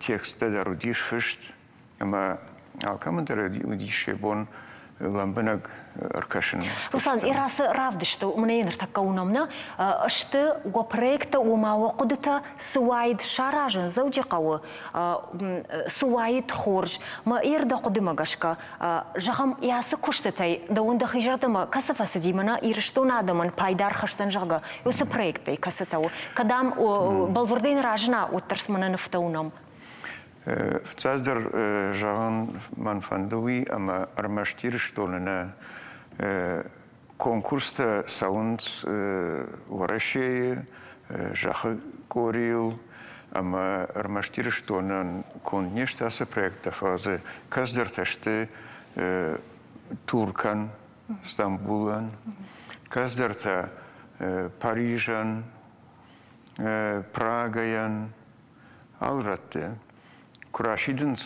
тексттӕ дӕр уыдис фыст. Ӕмӕ алкӕмӕн дӕр уыдис йӕ бон лӕмбынӕг ӕркӕсын. Руслан, Ирасы равдысты мӕнӕ ныртӕккӕ уынӕм нӕ сты уӕ проекттӕ, ома уӕ хъуыдытӕ цы уаид саразын Дзӕуджыхъӕуы, цы уаид хорз. Мӕ ир дӕ хъуыдымӕ гӕсгӕ, зӕгъӕм, ацы куыстытӕй дӕуӕн дӕхи зӕрдӕмӕ кӕцы фӕцыди, мӕнӕ Ирыстоны адӕмӕн пайда ӕрхӕсдзӕн, зӕгъгӕ, уыцы проекттӕй кӕцытӕ у? Кӕд ам бӕлвырдӕй нӕ разына, уӕддӕр мӕнӕ нывтӕ уынӕм. Фыццаджыдӕр зӕгъын мӕн фӕнды уый, ӕмӕ ӕрмӕст Ирыстоны нӕ конкурстӕ цӕуынц Уӕрӕсейы, зӕххы къорийыл, ӕмӕ ӕрмӕст Ирыстонӕн конд не сты ацы проекттӕ, фӕлӕ дзы кӕцыдӕртӕ сты Туркӕн, Стамбулӕн, кӕцыдӕртӕ Парижӕн, Прагӕйӕн, Алы рӕтты куы расидынц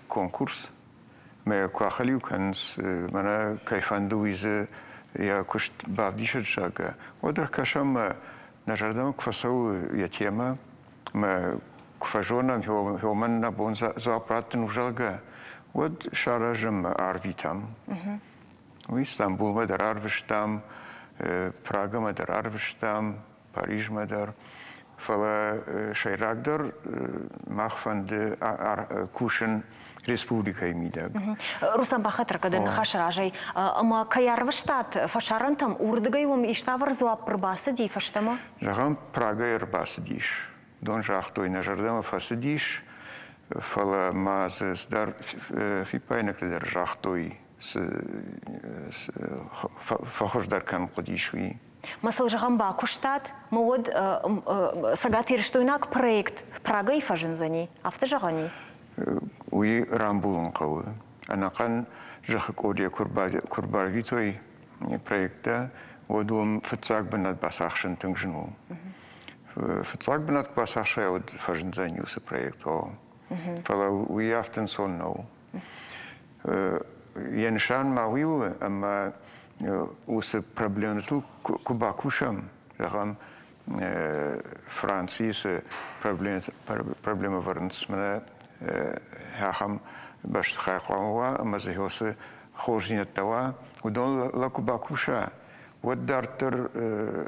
конкурс, мӕ куы ахӕлиу кӕнынц, мӕнӕ кӕй фӕнды, уый дзы йӕ куыст бавдисӕд, зӕгъгӕ, уӕд ӕркӕсӕм мӕ нӕ зӕрдӕмӕ куы фӕцӕуы йӕ темӕ, мӕ куы фӕзонӕм, уымӕн нӕ бон дзуапп раттын у, зӕгъгӕ, уӕд саразӕм мӕ арвитӕм. Уый Стамбулмӕ дӕр арвыстам, Прагӕмӕ дӕр арвыстам, Парижмӕ дӕр. Фӕлӕ сӕйрагдӕр мах фӕнды кусын республикӕйы мидӕг. Руслан бахатыр кӕд ныхасы разӕй ӕмӕ кӕй ӕрвыстат фӕсарӕнтӕм, уырдыгӕй уӕм иставӕр дзуапп ӕрбацыди фӕстӕмӕ? Зӕгъӕм, Прагӕйы ӕрбацыдис. Дон загътой, нӕ зӕрдӕмӕ фӕцыдис, фӕлӕ ма дзы цыдӕр фиппаинӕгтӕ дӕр загътой, цы фӕхуыздӕр кӕнын хъуыдис, уый. Ма сыл зӕгъӕм бакуыстат, мӕ уӕд цӕгатирыстойнаг проект Прагӕйы фӕзындзӕни, афтӕ зӕгъӕн и? Уый рамбулын хъӕуы. Ӕнӕхъӕн зӕххы къорийӕ куы рбарвитой проекттӕ, уӕд уым фыццаг бынат бацахсын тынг зын у. Фыццаг бынат куы бацахсай, уӕд фӕзындзӕн уыцы проект. Фӕлӕ уый афтӕ ӕнцон нӕу. Йӕ нысан ма уый у, ӕмӕ уыцы проблемӕтыл куы бакусӕм, зӕгъӕм, Францийы цы проблемӕ вӕрынц, мӕнӕ ахӕм бӕстыхай хъуамӕ уа ӕмӕ дзы цы хорздзинӕдтӕ уа, уыдон лӕг куы бакуса, уӕд дарддӕр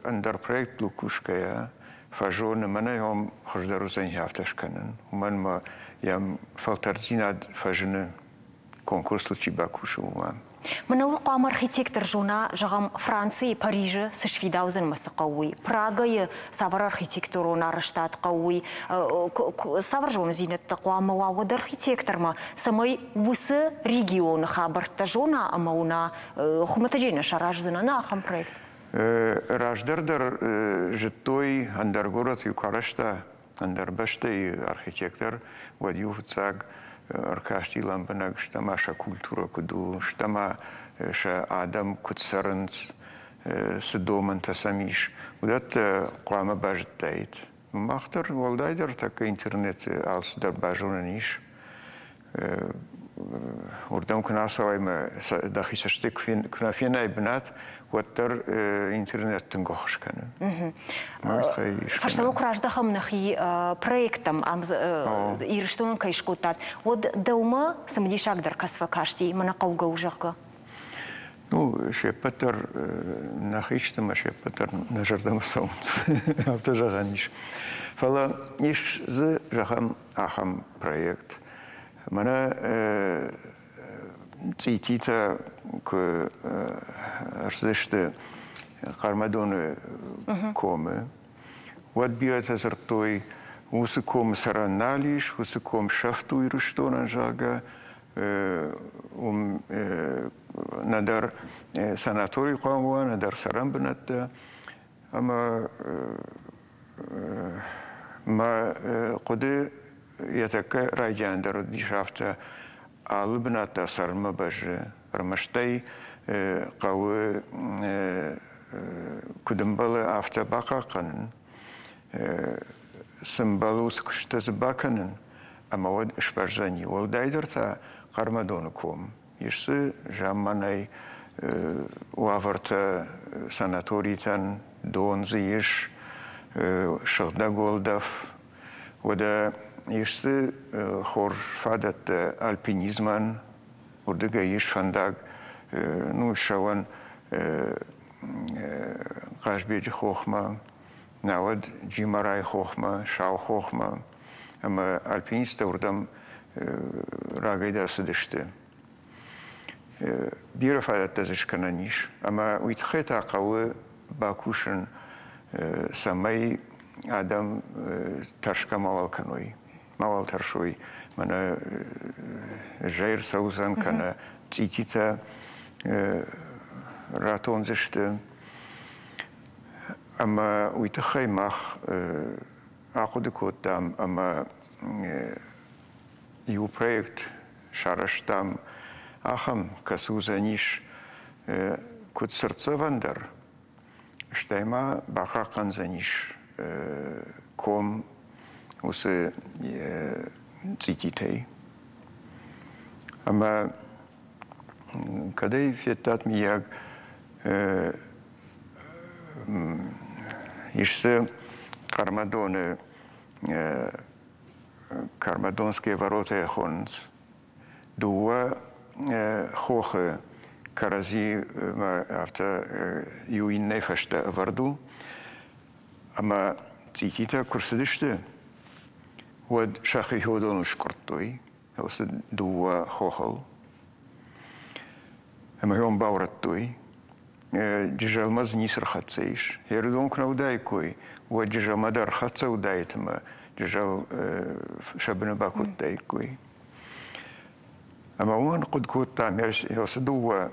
ӕндӕр проекттыл кусгӕйӕ фӕзоны, мӕнӕ йӕм хуыздӕр уыдзӕн афтӕ скӕнын, уымӕн ӕмӕ йӕм фӕлтӕрддзинад фӕзыны конкурстыл чи бакусы, уымӕ. Мӕнӕуы хъуамӕ архитектор зона, зӕгъӕм, Францийы, Парижы цы сфидаудзӕн ӕмӕ цы хъӕуы, уый, Прагӕйы цавӕр архитектурон арӕзтад хъӕуы, уый, цавӕр зондзинӕдтӕ хъуамӕ уа уӕд архитектормӕ, цӕмӕй уыцы регионы хабӕрттӕ зона ӕмӕ уына, хуымӕтӕджы нӕ сараздзынӕн ахӕм проект? Раздӕр дӕр зыдтой, ӕндӕр горӕт-иу куы арӕзта, ӕндӕр бӕстӕйы архитектор, уӕд-иу фыццаг ӕркасти лӕмбынӕг, стӕ-ма сӕ культурӕ куыд у, стӕ-ма сӕ адӕм куыд цӕрынц, цы домӕнтӕ сӕм ис, уыдӕттӕ хъуамӕ базыдтаид. Мах дӕр, уӕлдайдӕр тӕккӕ интернеты алцыдӕр базонӕн ис. Уырдӕм куы нӕ ацӕуай ӕмӕ дӕхи цӕстӕй куы нӕ фенай бынат, уӕддӕр интернет тынг ӕххуыс кӕны. Фӕстӕмӕ куы раздӕхӕм нӕхи проекттӕм, ам Ирыстонӕн кӕй скодтат, уӕд дӕумӕ цымыдисагдӕр кӕц фӕкасти, мӕнӕ хъӕугӕ у, зӕгъгӕ? Ну, се ппӕт дӕр нӕхи сты ӕмӕ се ппӕт дӕр нӕ зӕрдӕмӕ цӕуынц, афтӕ зӕгъӕн ис. Фӕлӕ ис дзы, зӕгъӕм, ахӕм проект. Мӕнӕ цъититӕ куы ӕрцыдысты Хъӕрмӕдоны комы, уӕд бирӕтӕ дзырдтой, уыцы комы цӕрӕн нал ис, уыцы ком сӕфт у Ирыстонӕн, зӕгъгӕ, уым нӕдӕр санаторий хъуамӕ уа, нӕдӕр цӕрӕн бынӕттӕ. Ӕмӕ мӕ хъуыды йӕ тӕккӕ райдиан дӕр уыдис афтӕ, алы бынат дӕр цӕрынмӕ бӕззы. Ӕрмӕст ӕй хъӕуы куыд ӕмбӕлы, афтӕ бахъахъхъӕнын. Цы мбӕлы, уыцы куыстытӕ дзы бакӕнын, ӕмӕ уӕд сбӕздзӕни. Уӕлдайдӕр та Хъӕрмӕдоны ком. Ис дзы замманай уавӕртӕ санаторитӕн, дон дзы ис, сыгъдӕг уӕлдӕф. Уӕдӕ ис дзы хорз фадӕттӕ альпинизмӕн, уырдыгӕй ис фӕндаг, ну, ссӕуӕн Хъазбеджы хохмӕ, науӕд Джимарайы хохмӕ, Сау хохмӕ. Ӕмӕ альпинисттӕ уырдӕм рагӕй дӕр цыдысты. Бирӕ фадӕттӕ дзы скӕнӕн ис, ӕмӕ уый тыххӕй та хъӕуы бакусын, цӕмӕй адӕм тӕрсгӕ мауал кӕной, мауал тӕрсой, мӕнӕ зӕй рцӕудзӕн кӕнӕ цъититӕ ратондзысты. Ӕмӕ уый тыххӕй мах ахъуыды кодтам ӕмӕ иу проект сарӕзтам ахӕм, кӕцы уыдзӕнис куыд цыртдзӕвӕн дӕр, стӕй ма бахъахъхъӕндзӕнис ком уыцы цъититӕй. Ӕмӕ кӕд ӕй федтат, миййаг, ис дзы Хъӕрмӕдоны Кармадонские ворота хонынц. Дыууӕ хохы кӕрӕдзимӕ афтӕ иу иннӕ фӕстӕ ӕвӕрд у. Ӕмӕ цъититӕ куы рцыдысты, уӕд сӕхи уыдоныл скъуырдтой, уыцы дыууӕ хохыл. Ӕмӕ уым баурӕдтой. Джызӕлмӕ дзы ницы рхӕццӕ ис. Ӕрыдон куы нӕ уыдаиккой, уӕд Джызӕлмӕ дӕр ӕрхӕццӕ уыдаид ӕмӕ Джызӕл сӕ быны бакодтаиккой. Ӕмӕ уымӕн хъуыды кодта, цы дыууӕ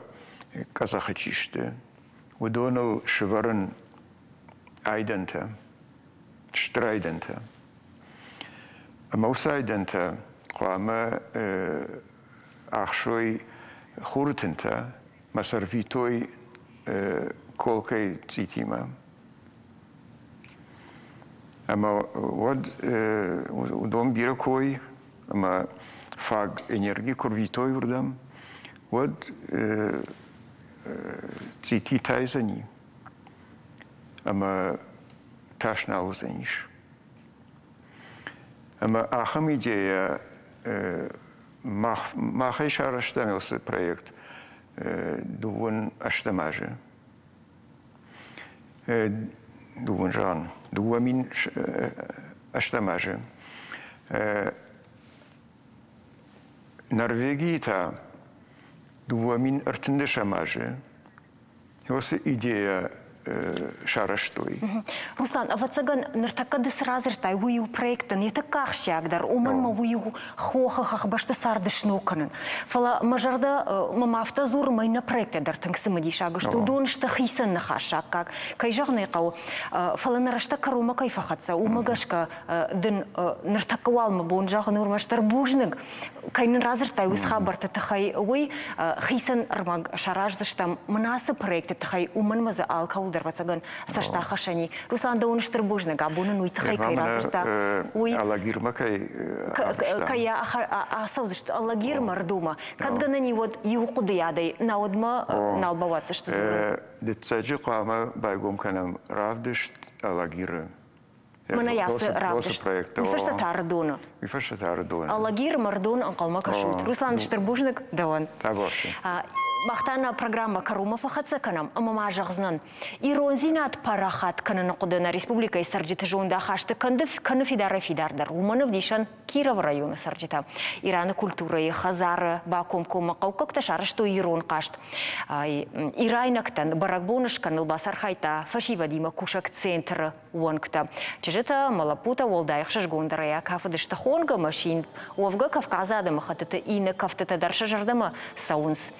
къӕдзӕхы чи сты, уыдоныл сывӕрын айдӕнтӕ, стыр айдӕнтӕ. Ӕмӕ уыцы айдӕнтӕ хъуамӕ ӕхсой хуры тынтӕ мӕ сӕрвитой Колкӕйы цъитимӕ. Ӕмӕ уӕд уыдон бирӕ кой ӕмӕ фаг энерги куы рвитой уырдӕм, уӕд цъити тайдзӕни ӕмӕ тас нал уыдзӕнис. Ӕмӕ ахӕм идейӕ махӕй сарӕзтам уыцы проект дыууын ӕстӕм азы. Дыууын зӕгъӕн, 2008 азы. Норвегийы та 2013 азы уыцы идея сарӕзтой. Руслан, ӕвӕццӕгӕн, ныртӕккӕ ды цы радзырдтай, уый у проектӕн йӕ тӕккӕ ахсджиагдӕр, уымӕн ма уый у хохы хӕхбӕсты царды сног кӕнын. Фӕлӕ мӕ зӕрдӕ мӕм афтӕ дзуры, мӕ иннӕ проекттӕ дӕр тынг цымыдисаг сты. Уыдон сты хицӕн ныхасаккаг, кӕй зӕгъын ӕй хъӕуы. Фӕлӕ нӕ рӕстӕг кӕронмӕ кӕй фӕхӕццӕ, уымӕ гӕсгӕ дын ныртӕккӕ уал мӕ бон зӕгъын у ӕрмӕстдӕр бузныг, кӕй нын радзырдтай уыцы хабӕртты тыххӕй, уый хицӕн ӕрмӕг сараздзыстӕм мын ацы проекты тыххӕй, уымӕн ма дзы алкӕуыл дӕр, ӕвӕццӕгӕн, цӕст ахӕссӕн и. Руслан, дӕуӕн стыр бузныг, абон ын уый тыххӕй кӕй радзырдта, уый. Алагирмӕ кӕй кӕй ацӕудзысты Алагирмӕ, Рдумӕ. Кӕд гӕнӕн и, уӕд иу хъуыдыйадӕй, науӕд мӕ нал бауадздзысты дзурын. Дыццӕджы хъуамӕ байгом кӕнӕм равдыст Алагиры. Мӕнӕ ацы равдыст. Уый фӕстӕ та Ӕрыдоны. Уый фӕстӕ та Ӕрыдоны. Алагир ӕмӕ Ӕрыдоны ӕнхъӕлмӕ кӕсут. Руслан, стыр бузныг дӕуӕн. Табуафси. Мах та нӕ программӕ кӕронмӕ фӕхӕццӕ кӕнӕм ӕмӕ ма зӕгъдзынӕн, ирондзинад парахат кӕныны хъуыды нӕ республикӕйы цӕрджыты зондахасты кӕны фидарӕй-фидардӕр. Уымӕн ӕвдисӕн Кировы районы цӕрджытӕ. Ираны культурӕйы хӕдзары бакомкоммӕ хъӕуккӕгтӕ сарӕзтой ирон хъазт. Ирайнӕгтӕн бӕрӕгбон скӕныныл бацархайдта фӕсивӕдимӕ кусӕг центры уӕнгтӕ. Чызджытӕ ӕмӕ лӕппутӕ уӕлдай ӕхсызгондӕрӕй акафыдысты хонгӕ машин. Уӕвгӕ Кавказы адӕмыхӕттыты иннӕ кӕфтытӕ дӕр сӕ зӕрдӕмӕ цӕуынц.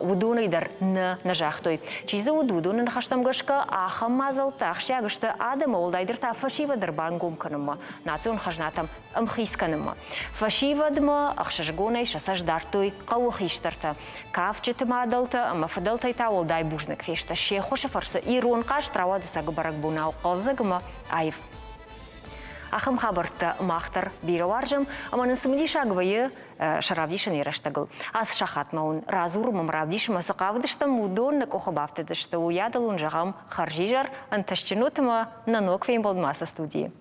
Уыдонӕй дӕр нӕ нӕ загътой. Чи дзы уыд, уыдоны ныхӕстӕм гӕсгӕ ахӕм мадзӕлттӕ ахсджиаг сты адӕмы, уӕлдайдӕр та фӕсивӕд ӕрбангом кӕнынмӕ, национ хӕзнатӕм ӕмхиц кӕнынмӕ. Фӕсивӕдмӕ ӕхсызгонӕй сӕ цӕст дардтой хъӕуы хистӕртӕ. Кафджыты мадӕлтӕ ӕмӕ фыдӕлтӕй та уӕлдай бузныг фесты. Се ххуысы фӕрцы ирон хъазт рауад ӕцӕг бӕрӕгбонау хъӕлдзӕг ӕмӕ аив. Ахӕм хабӕрттӕ мах дӕр бирӕ уарзӕм ӕмӕ нын цымыдисаг вӕййы сӕ равдисыны рӕстӕгыл. Ацы сахатмӕ уын радзурынмӕ равдисынмӕ цы хъавыдыстӕм, уыдон нӕ къухы бафтыдысты. Уыйадыл уын зӕгъӕм хӕрзизӕр, ӕнтыстджын ут ӕмӕ нӕ ног фембӕлдмӕ ацы студийы.